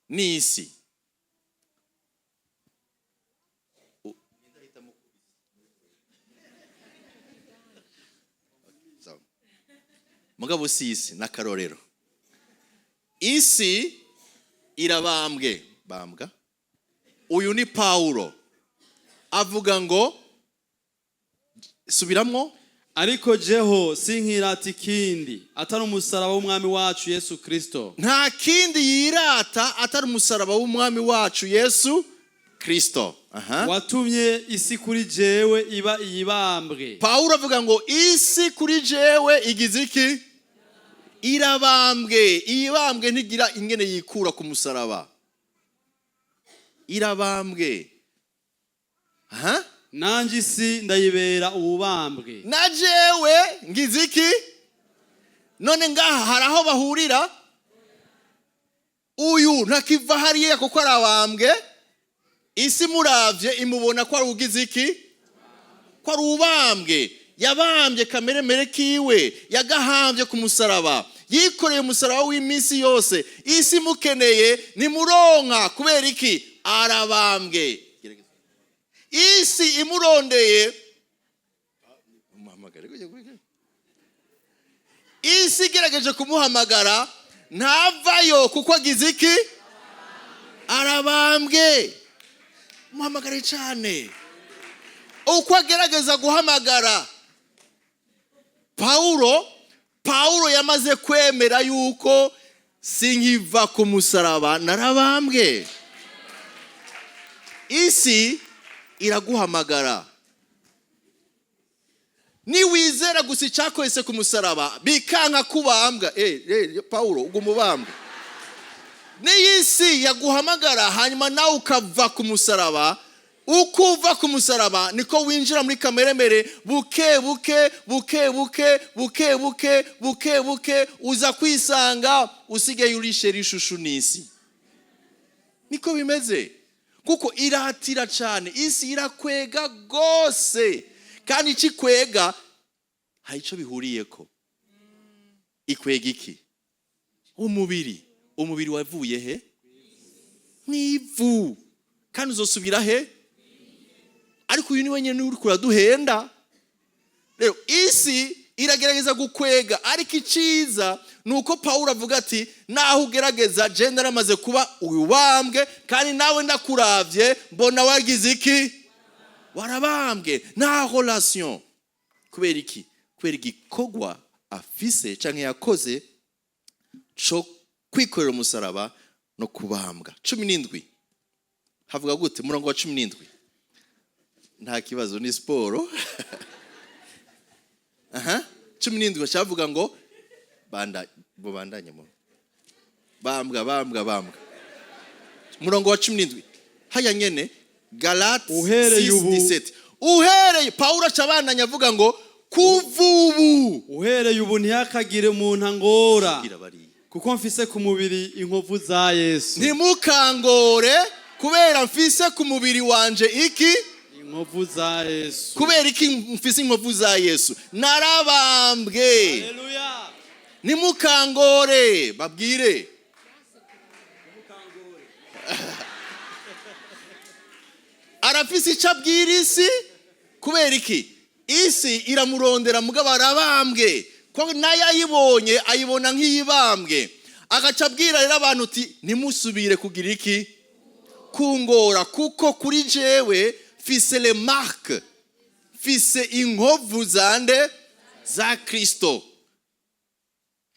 n'isi. Sawa. Mugabo si isi n'akarorero, isi irabambwe bambwa. Uyu ni Pawulo avuga ngo, subiramwo. Ariko jeho sinkirata ikindi atari umusaraba w'Umwami wacu Yesu Kristo, Nta kindi yirata atari umusaraba w'Umwami wacu Yesu Kristo. Aha. watumye isi kuri jewe iba iyibambwe. Pawulo avuga ngo isi kuri jewe igize iki? Irabambwe. Iyibambwe ntigira ingene yikura ku musaraba, irabambwe. Aha. Nanjye isi ndayibera ububambwe. Na jewe ngize iki? None ngaha hari aho bahurira. Uyu ntakiva hariya kuko arabambwe. Isi muravye imubona ko ari ugize iki? Ko ari ubambwe. Yabambye kameremere kiwe, yagahambye ku musaraba, yikoreye umusaraba w'iminsi yose. Isi imukeneye ntimuronka. Kubera iki? Arabambwe. Isi imurondeye, umuhamagare, isi igerageje kumuhamagara ntavayo kuko agize iki? Arabambwe. Muhamagare cyane. Uko agerageza guhamagara Pawulo, Pawulo yamaze kwemera yuko sinkiva ku musaraba, narabambwe. Isi iraguhamagara, niwizera gusa icyakoretse ku musaraba bikanka kubambwa. Pawulo uguma ubambwa. N'iyi si yaguhamagara, hanyuma nawe ukava ku musaraba. Uko uva ku musaraba niko winjira muri kameremere buke buke buke buke buke buke buke buke, uza kwisanga usigaye urishe rishushu n'isi. Niko bimeze, kuko iratira cyane, isi irakwega rwose. Kandi ikikwega hari icyo bihuriyeko. Ikwega iki? Umubiri. Umubiri wavuye he? Mwivu. Kandi uzosubira he? Ariko uyu ni wenyine uri kuraduhenda. Rero isi iragerageza gukwega, ariko iciza ni uko Pawulo avuga ati naho ugerageza, je naramaze kuba uyubambwe, kandi nawe ndakuravye mbona wagize iki? Warabambwe. Nta relation. Kubera iki? Kubera igikorwa afise canke yakoze co kwikorera umusaraba no kubambwa. 17 havuga gute? Umurongo wa 17. Nta kibazo, ni siporo. Aha, 17 bacavuga ngo banda bubandanye mu bambwa, bambwa, bambwa. Umurongo wa 17 haya nyene, Galate. Uhereye ubu- 6:17. Uhereye, Pawulo aca abandanya avuga ngo kuva ubu. Uhereye ubu ntihakagire umuntu angora, Bwira bariya. kuko mfise ku mubiri inkovu za Yesu. Ntimukangore kubera mfise ku mubiri wanje iki? Inkovu za Yesu. Kubera iki mfise inkovu za Yesu? Narabambwe. Haleluya. Ntimukangore, babwire. Arafise icyo abwira isi. Kubera iki? Isi iramurondera, mugabo arabambwe, ko nayo ayibonye ayibona nk'iyibambwe. Agaca abwira rero abantu uti: "Ntimusubire kugira iki? Kungora, kuko kuri jewe mfise les marques, mfise inkovu zande? Za Kristo."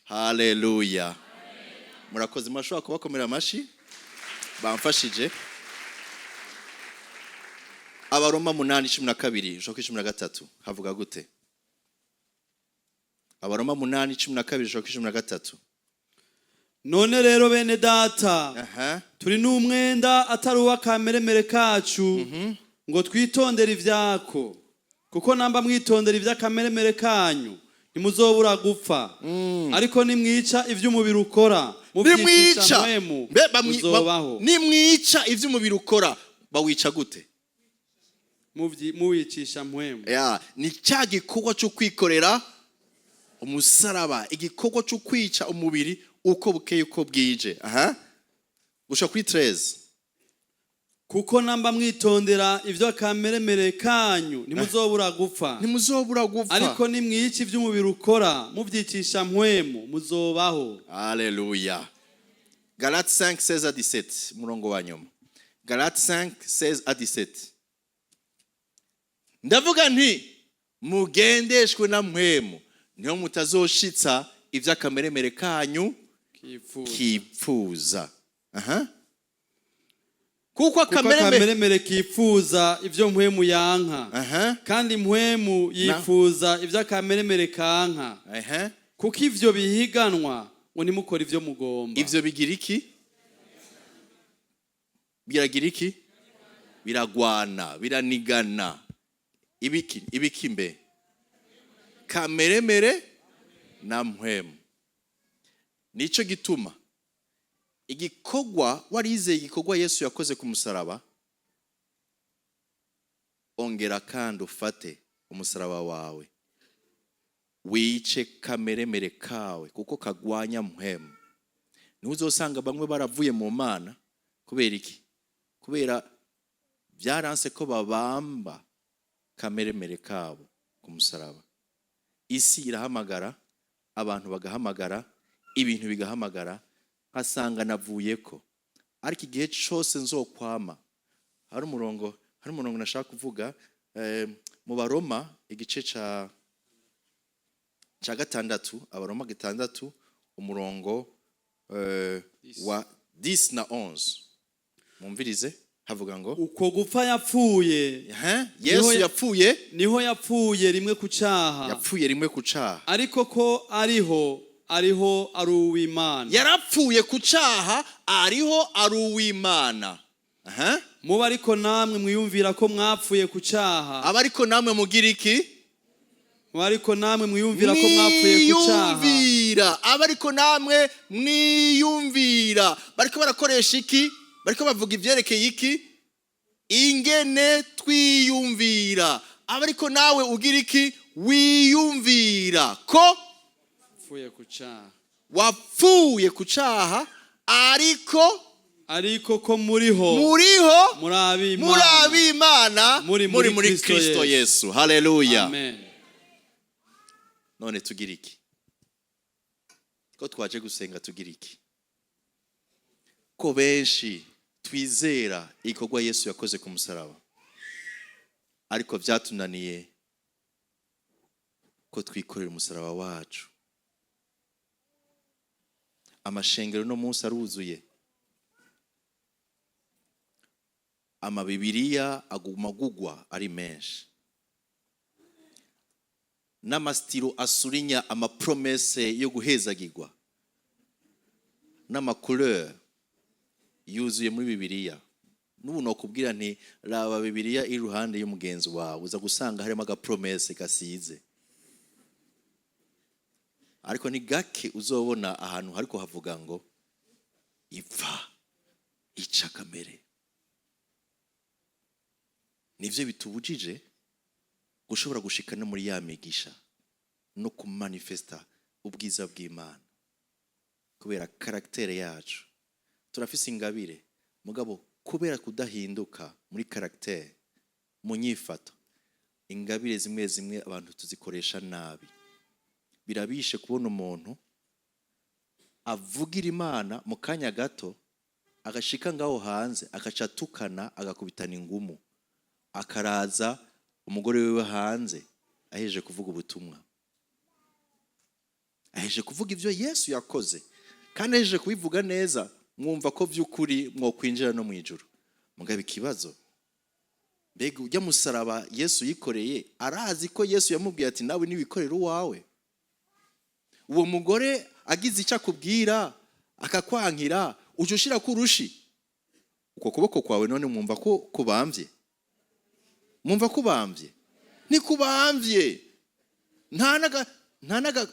Haleluya! Murakoze, murashobora kubakomera amashyi, bamfashije. Abaroma 8:12 ushaka 13 havuga gute? Abaroma 8:12 ushaka 13. None rero, bene data, turi n'umwenda atari uw'akameremere kacu ngo twitondere ivyako, kuko namba mwitondera ivy'akameremere kanyu ntimuzobura gupfa, ariko nimwica ivy'umubiri ukora muvyicisha Nimwica mpwemu, Mbe muzobaho. Nimwica ivy'umubiri ukora, bawica gute? Muwicisha mpwemu. Ya, ni cya gikorwa cyo kwikorera umusaraba, igikorwa cyo kwica umubiri uko bukeye uko bwije. Aha, gushika kuri 13. Kuko namba mwitondera ivy'akameremere kanyu ntimuzobura gupfa, Ntimuzobura gupfa. ariko nimwica ivy'umubiri ukora muvyicisha mpwemu, muzobaho. Alléluia. Galates 5, 16 à 17. Murongo wa nyuma. Galates 5, 16 à 17. Ndavuga nti mugendeshwe na mpwemu, niho mutazoshitsa ivy'akameremere kanyu Kipfuza. kipfuza. Aha. Kuko Kuko akameremere akameremere kifuza ivyo mpwemu yanka, kandi mpwemu yifuza ivy'akameremere kanka, kuko ivyo bihiganwa ngo ntimukore ivyo mugomba. Ivyo bigira iki? Biragira iki? Biragwana, biranigana. Ibiki? Ibiki mbe? Kameremere na mpwemu. Nico gituma igikorwa warizeye, igikorwa Yesu yakoze ku musaraba, ongera kandi ufate umusaraba wawe, wice kameremere kawe, kuko kagwanya mpwemu. Niho uzosanga bamwe baravuye mu Mana. Kubera iki? Kubera byaranse ko babamba kameremere kabo ku musaraba. Isi irahamagara, abantu bagahamagara, ibintu bigahamagara, nkasanga navuye ko. Ariko igihe cyose nzokwama, hari umurongo nashaka kuvuga, mu Baroma igice ca gatandatu, Abaroma 6, umurongo wa 10 na 11. Mumvirize, havuga ngo: Uko gupfa yapfuye, Hein? Yesu yapfuye, niho yapfuye rimwe ku caha, yapfuye rimwe ku caha, ariko ko ariho ari uw'Imana. Yarapfuye ku caha, ariho ari uw'Imana. Aha. Muba ariko namwe mwiyumvira ko mwapfuye ku caha, Aba ariko namwe mugira iki? Muba ariko namwe mwiyumvira ko mwapfuye ku caha, Mwiyumvira. Aba ariko namwe mwiyumvira, bariko barakoresha iki? Bariko bavuga ivyerekeye iki? Ingene twiyumvira. Aba ariko nawe ugira iki? Wiyumvira ko wapfuye ku caha, wapfuye ku caha, ariko ariko ko muriho, muriho, muri ab'Imana, muri ab'Imana, muri muri muri Kristo Kristo Yesu. Yesu. Haleluya! Amen. None tugira iki? Ko twaje gusenga, tugira iki? Ko benshi twizera igikorwa Yesu yakoze ku musaraba, ariko byatunaniye ko twikorera umusaraba wacu. Amashengero no munsi aruzuye. Amabibiriya aguma agugwa ari menshi, n'ama stylo asurinya ama promesses yo guhezagirwa n'ama couleurs yuzuye muri Bibiliya. N'ubu nokubwira nti raba Bibiliya iri iruhande y'umugenzi wawe, uza gusanga harimo aga promesse gasize. Ariko ni gake uzobona ahantu hariko havuga ngo ipfa, ica kamere. Nivyo bitubujije gushobora gushika no muri ya migisha no kumanifesta ubwiza bw'Imana, kubera caractère yacu. Turafise ingabire, mugabo kubera kudahinduka muri caractère, mu nyifato, ingabire zimwe zimwe abantu tuzikoresha nabi. Birabishe kubona umuntu avugira Imana, mu kanya gato agashika ngaho hanze agaca atukana, agakubitana ingumu, akaraza umugore wiwe hanze, ahejeje kuvuga ubutumwa, ahejeje kuvuga ibyo Yesu yakoze, kandi ahejeje kubivuga neza, mwumva ko by'ukuri mwokwinjira no mu ijuru. Mugabo ikibazo, mbega ujya musaraba Yesu yikoreye, arazi ko Yesu yamubwiye ati: "Nawe niwikorera uwawe"? Uwo mugore agize icyo akubwira akakwankira, ujya ushira ku urushi uko kuboko kwawe. None mwumva ko kubambye? Mwumva kubambye? Ntikubambye. Nta naga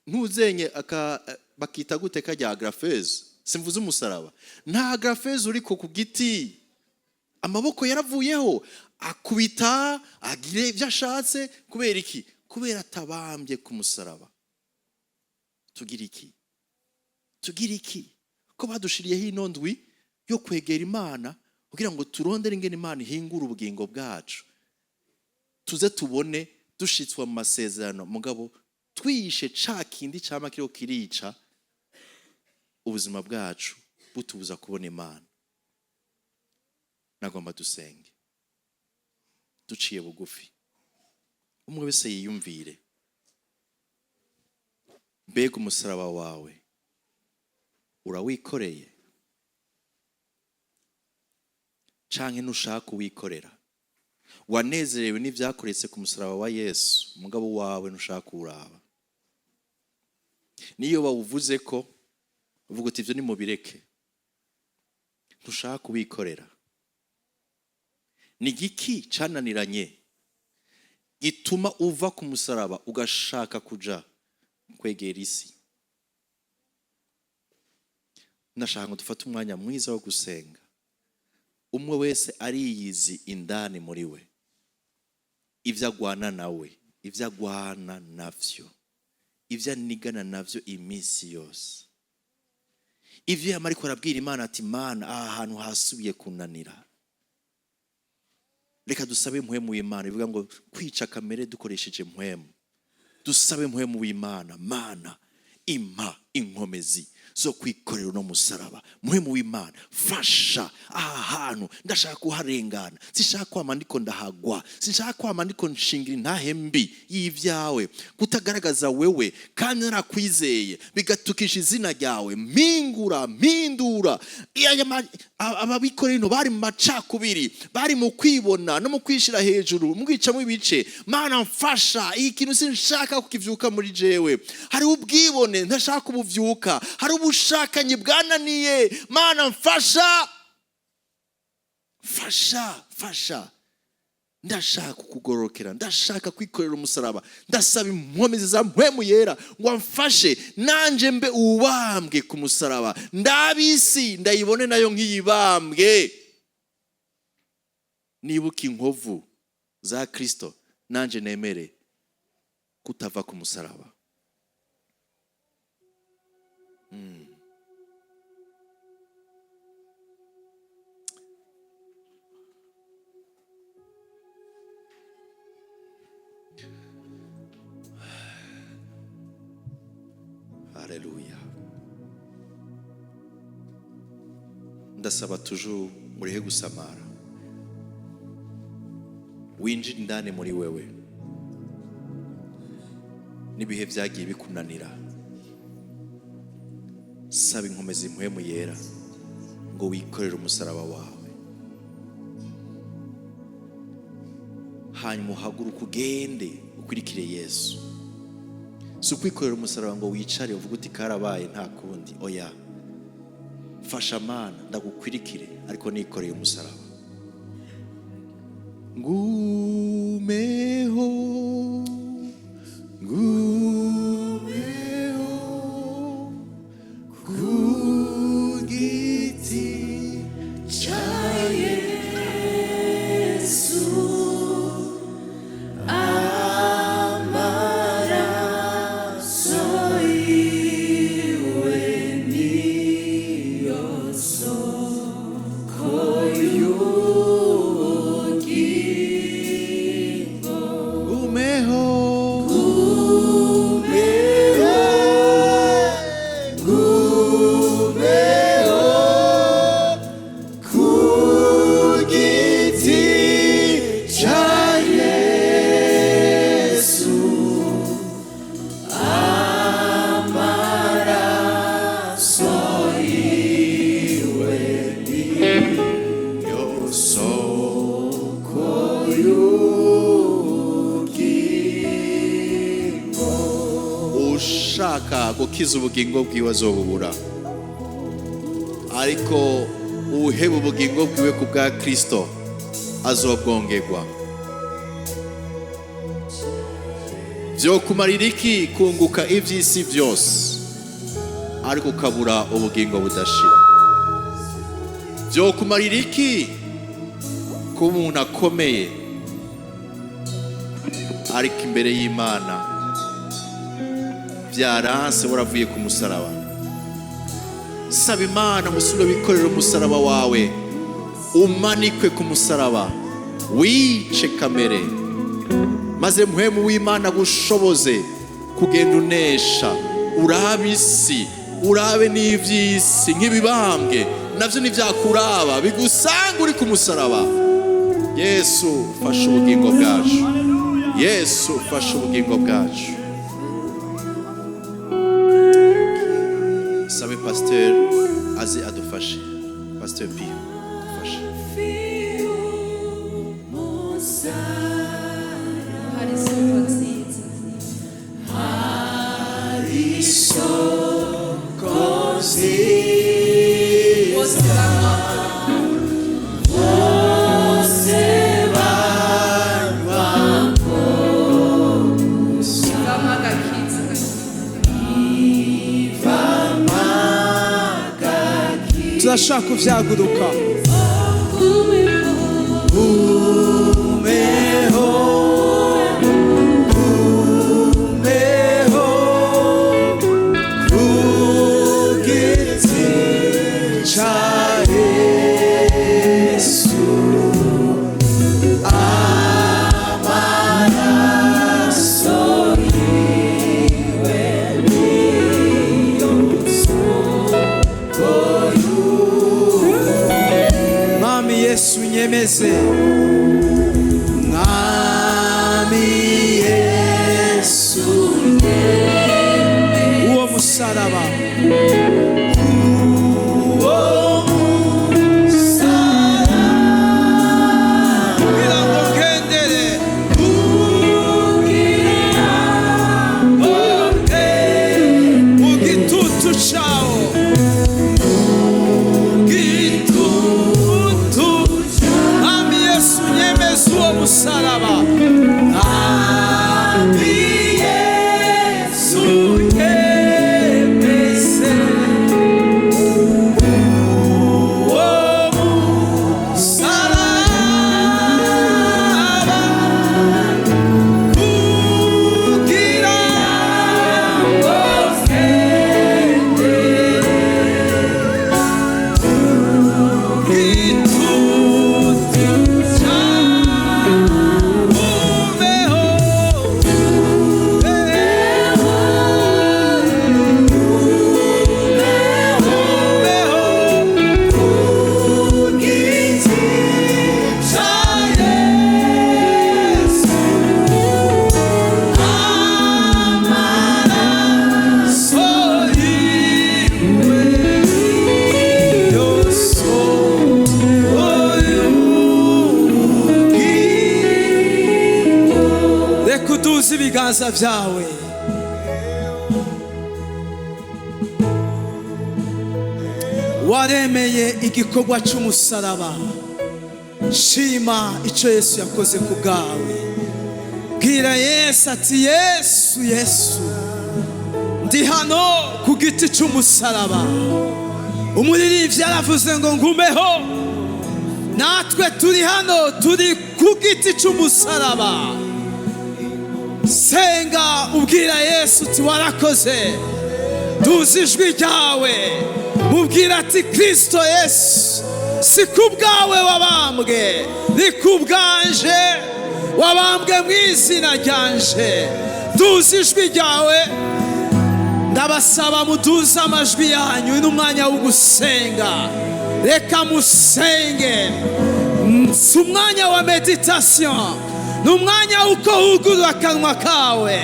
ntuzenye aka bakita gute kajya agrafeuse, simvuze umusaraba. Nta agrafeuse uriko ku giti, amaboko yaravuyeho, akubita, agire ibyo ashatse. Kubera iki? Kubera atabambye ku musaraba. Tugira iki? Tugira iki ko badushiriyeho ino ndwi yo kwegera Imana kugira ngo turondere ingene Imana ihingura ubugingo bwacu, tuze tubone dushitswa mu masezerano, mugabo twishe ca kindi cama kiriko kirica ubuzima bwacu, butubuza kubona Imana? Nagomba dusenge duciye bugufi, umwe wese yiyumvire: mbega umusaraba wawe urawikoreye canke ntushaka kuwikorera? Wanezerewe n'ivyakoretse ku musaraba wa Yesu, umugabo wawe ntushaka kuwuraba. Niyo bawuvuze ko uvuga uti: "Ibyo nimubireke", ntushaka kuwikorera. Ni igiki cananiranye gituma uva ku musaraba ugashaka kuja kwegera isi? Ndashaka ngo dufate umwanya mwiza wo gusenga. Umwe wese ariyizi indani muri we, ibyo agwana nawe, ibyo agwana navyo, ibyo anigana navyo iminsi yose, ivyo yama ariko arabwira Imana ati: "Mana, aha hantu hasubiye kunanira." Reka dusabe Mpwemu w'Imana. Bivuga ngo kwica kamere dukoresheje Mpwemu. Dusabe Mpwemu w'Imana: "Mana, impa inkomezi zo kwikorera uno musaraba. Mpwemu w'Imana, fasha, aha hantu ndashaka kuharengana. Sinshaka kwama ndiko ndahagwa, sinshaka kwama ndiko nshingira intahe mbi y'ibyawe, kutagaragaza wewe kandi narakwizeye, bigatukisha izina ryawe. Mpingura, mpindura." Ababikorino bari mu macakubiri, bari mu kwibona no mu kwishira hejuru, mu kwicamo ibice. Mana, mfasha, iyi kintu sinshaka kukivyuka muri jewe. Hari ubwibone ntashaka kubuvyuka, hari ubushakanyi bwananiye. Mana, mfasha, fasha, fasha. Ndashaka kukugororokera, ndashaka kwikorera umusaraba. Ndasaba inkomezi za Mpwemu Yera ngo amfashe nanje mbe uwubambwe ku musaraba, ndabisi ndayibone nayo nk'iyibambwe, nibuka inkovu za Kristo, nanje nemere kutava ku musaraba. Haleluya. Ndasaba toujours murihe gusamara, winjire indani muri wewe n'ibihe byagiye bikunanira. Saba inkomezi Mpwemu Yera ngo wikorere umusaraba wawe. Hanyuma uhaguruke ugende ukurikire Yesu. Si ukwikorera umusaraba ngo wicare uvuge uti karabaye nta kundi. Oya, fasha Mana ndagukwirikire, ariko nikoreye umusaraba. Ngumeho, ngumeho ku giti cya Yesu, amaraso yiwe niyo soko y'ubugingo. Ngumeho, ngumeho, ngumeho ku giti cya Yesu, amaraso yiwe niyo soko y'ubugingo. Ushaka gukiza ubugingo bwiwe azobubura, ariko uheba ubugingo bwiwe ku bwa Kristo azobwongerwa. Vyokumarira iki kunguka ivy'isi vyose ariko ukabura ubugingo budashira? Vyokumarira iki kuba umuntu akomeye ariko imbere y'Imana vyaranse, waravuye ku musaraba? Saba Imana umusubire wikorera umusaraba wawe, umanikwe ku musaraba, wice kamere, maze Mpwemu w'Imana gushoboze kugenda unesha. Urabe isi, urabe n'ivy'isi nk'ibibambwe, navyo ntivyakuraba, bigusanga uri ku musaraba. Yesu, fasha ubugingo bwacu. Yesu, fasha ubugingo bwacu. Sabe pasteur aze adufashe. Pasteur Pio, dufashe. Hari isoko nziza. Bose banywa. Ivamo agakiza. Turashaka kuvyaguruka. Ngumeho, ngumeho ku giti ca Yesu, amaraso yiwe niyo soko. Mwami Yesu nyemeze, Mwami Yesu uwo musaraba, uwo musaraba, kugira ngo ngendere, kugira ngo mu gitutu cawo, gitutu. Mwami Yesu nyemeze uwo musaraba. Mwami Yesu nyemeze. ibiganza byawe. Waremeye igikorwa cy'umusaraba, shima icyo Yesu yakoze ku bwawe. Bwira Yesu ati: "Yesu, Yesu, ndi hano ku giti cy'umusaraba." Umuririmbyi yaravuze ngo ngumeho. Natwe turi hano, turi ku giti cy'umusaraba. Senga ubwira Yesu uti: "Warakoze." Tuzi ijwi ryawe, mubwira ati: "Kirisito Yesu, si ku bwawe wabambwe, ni ku bwanje wabambwe, mu izina ryanje." Tuzi ijwi ryawe. Ndabasaba muduze amajwi yanyu, n'umwanya wo gusenga. Reka musenge. Si umwanya wa méditation, ni umwanya w'uko wugurura akanwa kawe,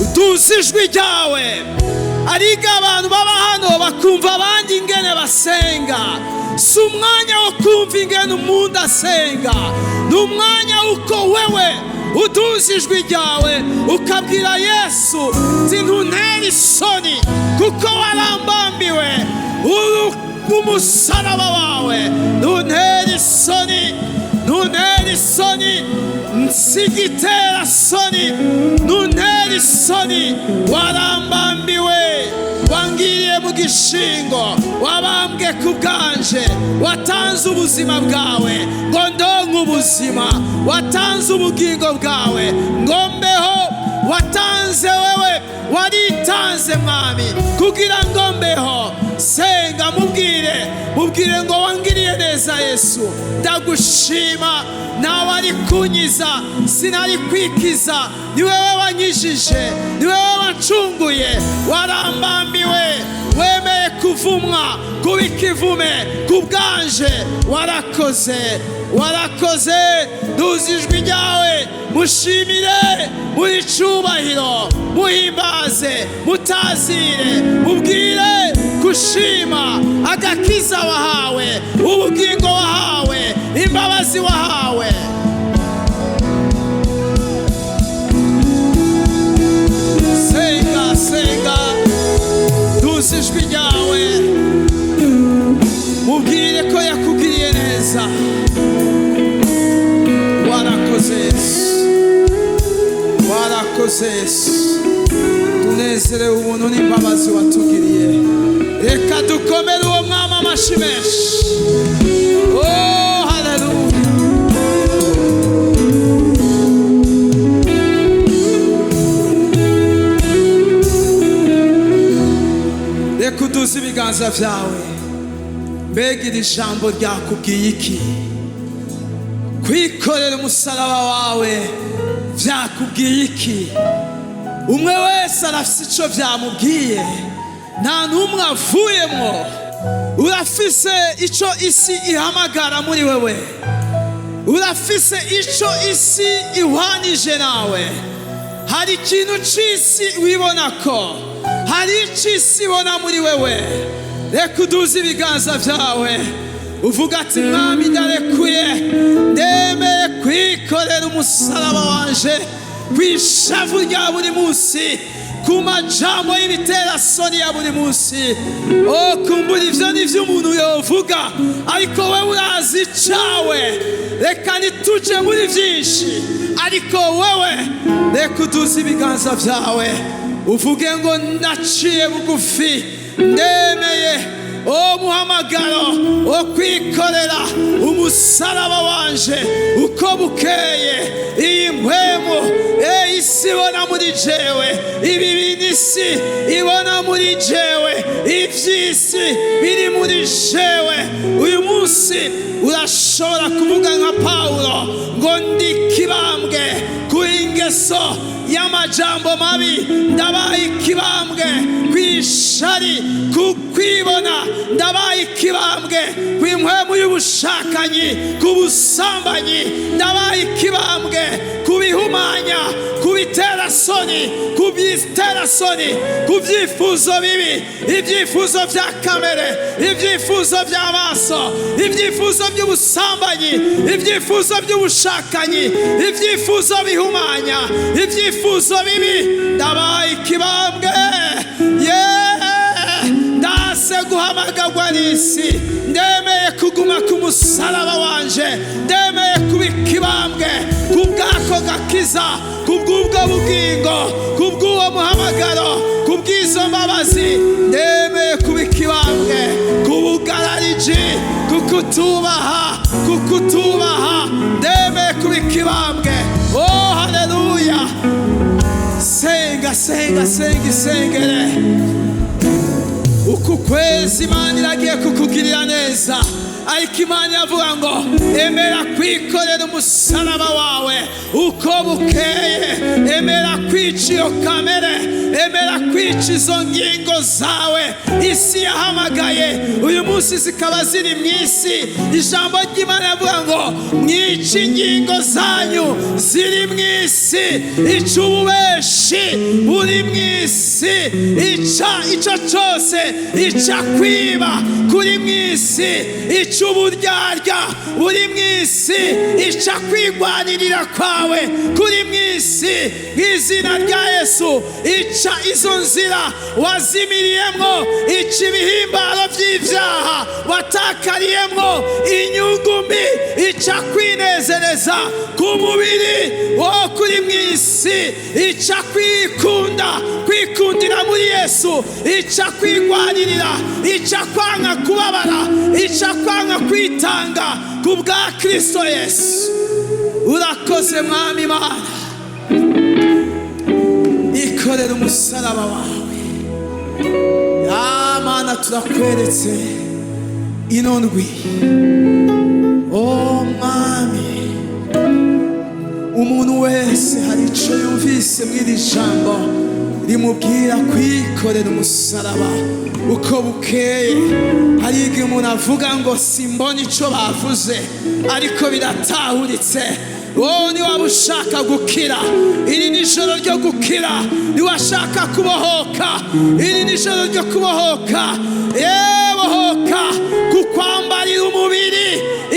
uduze ijwi ryawe. Ariga abantu baba hano bakumva abandi ingene basenga. Si umwanya wo kumva ingene umuntu asenga, ni umwanya w'uko wewe uduze ijwi ryawe ukabwira Yesu uti: "Ntuntere isoni kuko warambambiwe umusaraba wawe. Ntuntere isoni, ntuntere isoni, nsigitera soni, ntuntere isoni. Warambambiwe, wangiriye mu gishingo, wabambwe ku bwanje, watanze ubuzima bwawe ngo ndonke ubuzima, watanze ubugingo bwawe ngo mbeho, watanze wewe, waritanze Mwami kugira ngo mbeho." Senga, mubwire, mubwire ngo: "Wangiriye neza Yesu, ndagushima. Nawe ari kunyiza, sinari kwikiza. Ni wewe wanyijije, ni wewe wancunguye. Warambambiwe, wemeye kuvumwa, kuba ikivume ku bwanje. Warakoze, warakoze." Duza ijwi ryawe, mushimire muri cubahiro, muhimbaze, mutazire, mubwire gushima agakiza wahawe, ubugingo wahawe, imbabazi wahawe. Senga, senga, duza ijwi ryawe, mubwire ko yakugiriye neza. Warakoze Yesu, warakoze Yesu. Tunezerewe ubuntu n'imbabazi watugiriye. Reka dukomere uwo Mwami amashi menshi. Oh, haleluya! Reka uduze ibiganza byawe. Mbega iri jambo ryakubwiye iki? Kwikorera umusaraba wawe byakubwiye iki? Umwe wese arafise icyo byamubwiye, nta n'umwe avuyemo. Urafise icyo isi ihamagara muri wewe, urafise icyo isi ihwanije nawe. Hari ikintu cy'isi wibona ko hari icyo isi ibona muri wewe. Reka uduze ibiganza byawe, uvuga ati: "Mwami, ndarekuye, ndemeye kwikorera umusaraba wanje, ku ishavu rya buri munsi, ku majambo y'ibiterasoni ya buri munsi." O kumbura ivyo ni vyo umuntu yovuga, ariko wewe urazi icawe. Reka ntituje muri vyinshi, ariko wewe reka uduze ibiganza vyawe, uvuge ngo: "Naciye bugufi, ndemeye o muhamagaro wo kwikorera umusaraba wanje uko bukeye. Iyi mpwemu isi ibona muri jewe, ibi bintu isi ibona muri jewe, ivy'isi biri muri jewe." Uyu munsi urashobora kuvuga nka Pawulo ngo: "Ndi kibambwe ku ingeso y'amajambo mabi, ndabaye ikibambwe kw'ishavu." ishari, ku kwibona. Ndabaye ikibambwe ku impwemu y'ubushakanyi, ku busambanyi. Ndabaye ikibambwe ku bihumanya, ku biterasoni, ku biterasoni, ku byifuzo bibi, ibyifuzo bya kamere, ibyifuzo by'amaso, ibyifuzo by'ubusambanyi, ibyifuzo by'ubushakanyi, ibyifuzo bihumanya, ibyifuzo bibi. Ndabaye ikibambwe. Yeee, ndase guhamagarwa n'isi, ndemeye kuguma ku musaraba wanje, ndemeye kuba ikibambwe ku bw'ako gakiza, ku bw'ubwo bugingo, ku bw'uwo muhamagaro, ku bw'izo mbabazi. Ndemeye kuba ikibambwe ku bugarariji, ku kutubaha, ku kutubaha. Ndemeye kuba ikibambwe. Oh, haleluya! Senga, senga, senga, isengere. Uku kwezi Imana iragiye kukugirira neza, ariko Imana iravuga ngo emera kwikorera umusaraba wawe uko bukeye, emera kwica iyo kamere, emera kwica izo ngingo zawe isi yahamagaye uyu munsi zikaba ziri mu isi. Ijambo ry'Imana riravuga ngo mwice ingingo zanyu ziri mu isi, ica ububeshi buri mu isi, ica icyo cyose, ica kwiba kuri mu isi, ica uburyarya buri mu isi, ica kwigwanirira kwawe kuri mu isi, mu izina rya Yesu. Ica izo nzira wazimiriyemwo, ica ibihimbaro by'ibyaha watakariyemwo inyungu mbi, ica kwinezereza ku mubiri wo kuri mu isi, ica kwikunda, kwikundira muri Yesu, ica kwigwanirira, ica kwanga kubabara, ica kwanga kwitanga ku bwa Kristo Yesu. Urakoze Mwami Imana, ikorera umusaraba wawe. Ya Mana, turakweretse ino ndwi. O Mwami, umuntu wese hari icyo yumvise muri iri jambo rimubwira kwikorera umusaraba uko bukeye. Hari igihe umuntu avuga ngo simbona icyo bavuze, ariko biratahuritse. Wowe niwaba ushaka gukira, iri ni ijoro ryo gukira. Niwashaka kubohoka, iri ni ijoro ryo kubohoka. Bohoka kukwambarira umubiri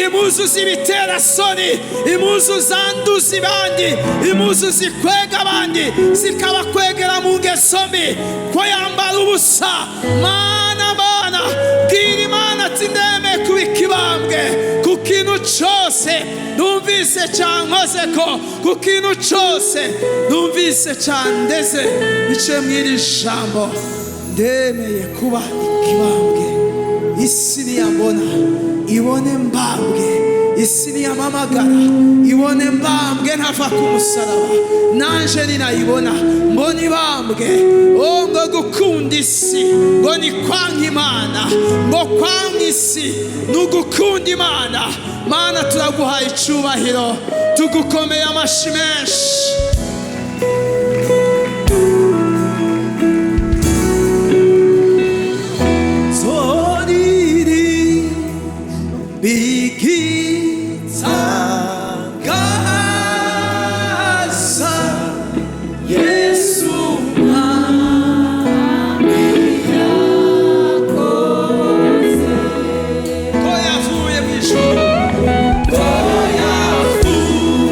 impuzu z'ibiterasoni, impuzu zanduza abandi, impuzu zikwega abandi zikabakwegera mu ngeso mbi, ko yambara ubusa. Mana, Mana, bwira Imana ati ndemeye kuba ikibambwe ku kintu cyose numvise cyankoze, ko ku kintu cyose numvise cyandeze biciye mu iri jambo. Ndemeye kuba ikibambwe. Isi niyambona ibone mbambwe, isi niyamamagara ibone mbambwe ntava ku musaraba, nanje ninayibona mbona ibambwe. O ngo gukunda isi ngo ni kwanga Imana, ngo kwanga isi ni ugukunda Imana. Mana, turaguhaye icubahiro, tugukomeye amashi menshi. Zoriri bigitangaza Yesu Mwami yakoze, ko yavuye mu ijuru, ko yavuye.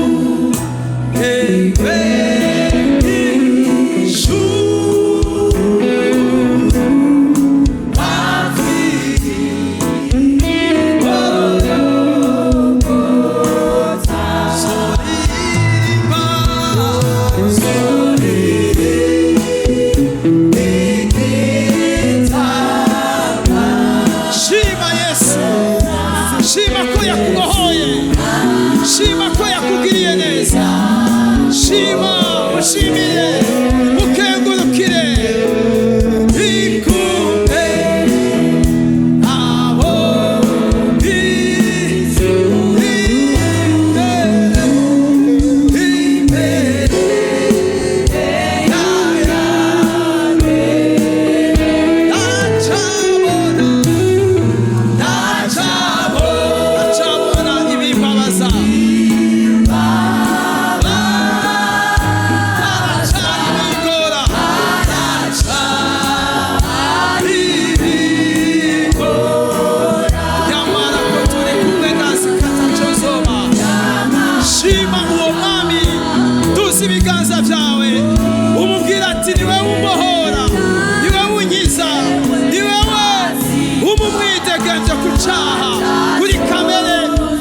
cyaha, kuri kamere,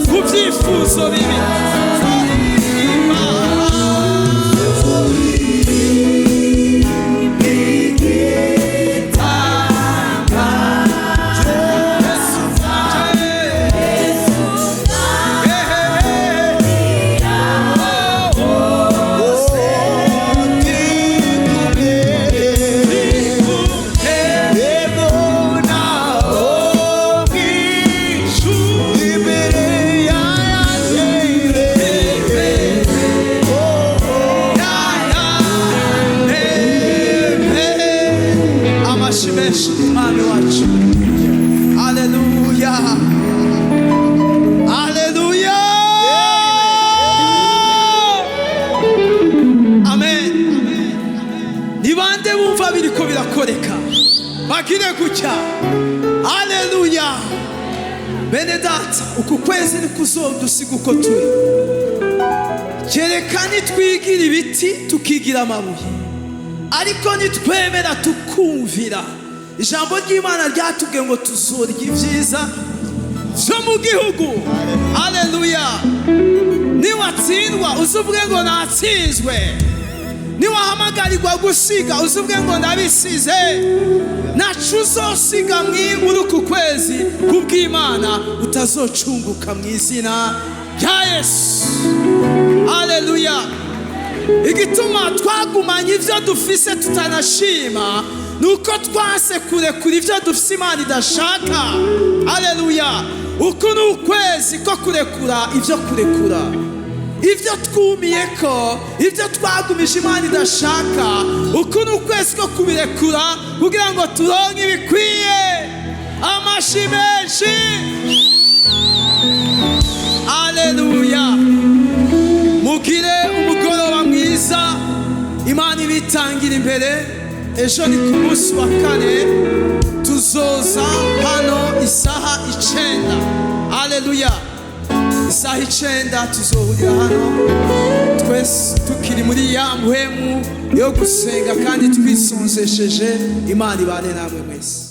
ku byifuzo bibi. Tuzoririmba. Amashi menshi umwami wacu. Haleluya, haleluya, amen. Ni bande bumva biriko birakoreka? Bagire gutya. Haleluya. Bene data, uku kwezi nikuzodusiga uko turi, kereka nitwigira ibiti, tukigira amabuye. Ariko nitwemera tukumvira ijambo ry'Imana ryatubwiye ngo tuzorya ibyiza byo mu gihugu. Haleluya. Niwatsindwa, uzuvuge ngo natsinzwe. Niwahamagarirwa gusiga, uzuvuge ngo ndabisize. Nacu uzosiga muri uku kwezi kubw'Imana utazocunguka mu izina rya Yesu. Haleluya. Igituma twagumanye ibyo dufise tutanashima ni uko twase kurekura ibyo dufise Imana idashaka. Haleluya. Uku ni ukwezi ko kurekura ibyo, kurekura ibyo twumiye ko, ibyo twagumije Imana idashaka. Uku ni ukwezi ko kubirekura kugira ngo turonke ibikwiye. Amashi menshi. Haleluya. Mugire umugoroba mwiza. Imana ibitangira imbere. Ejo ni ku munsi wa kane, tuzoza hano isaha 9. Haleluya. Isaha 9 tuzohurira hano twese, tukiri muri ya mpwemu yo gusenga kandi twisonzesheje. Imana ibane namwe mwese.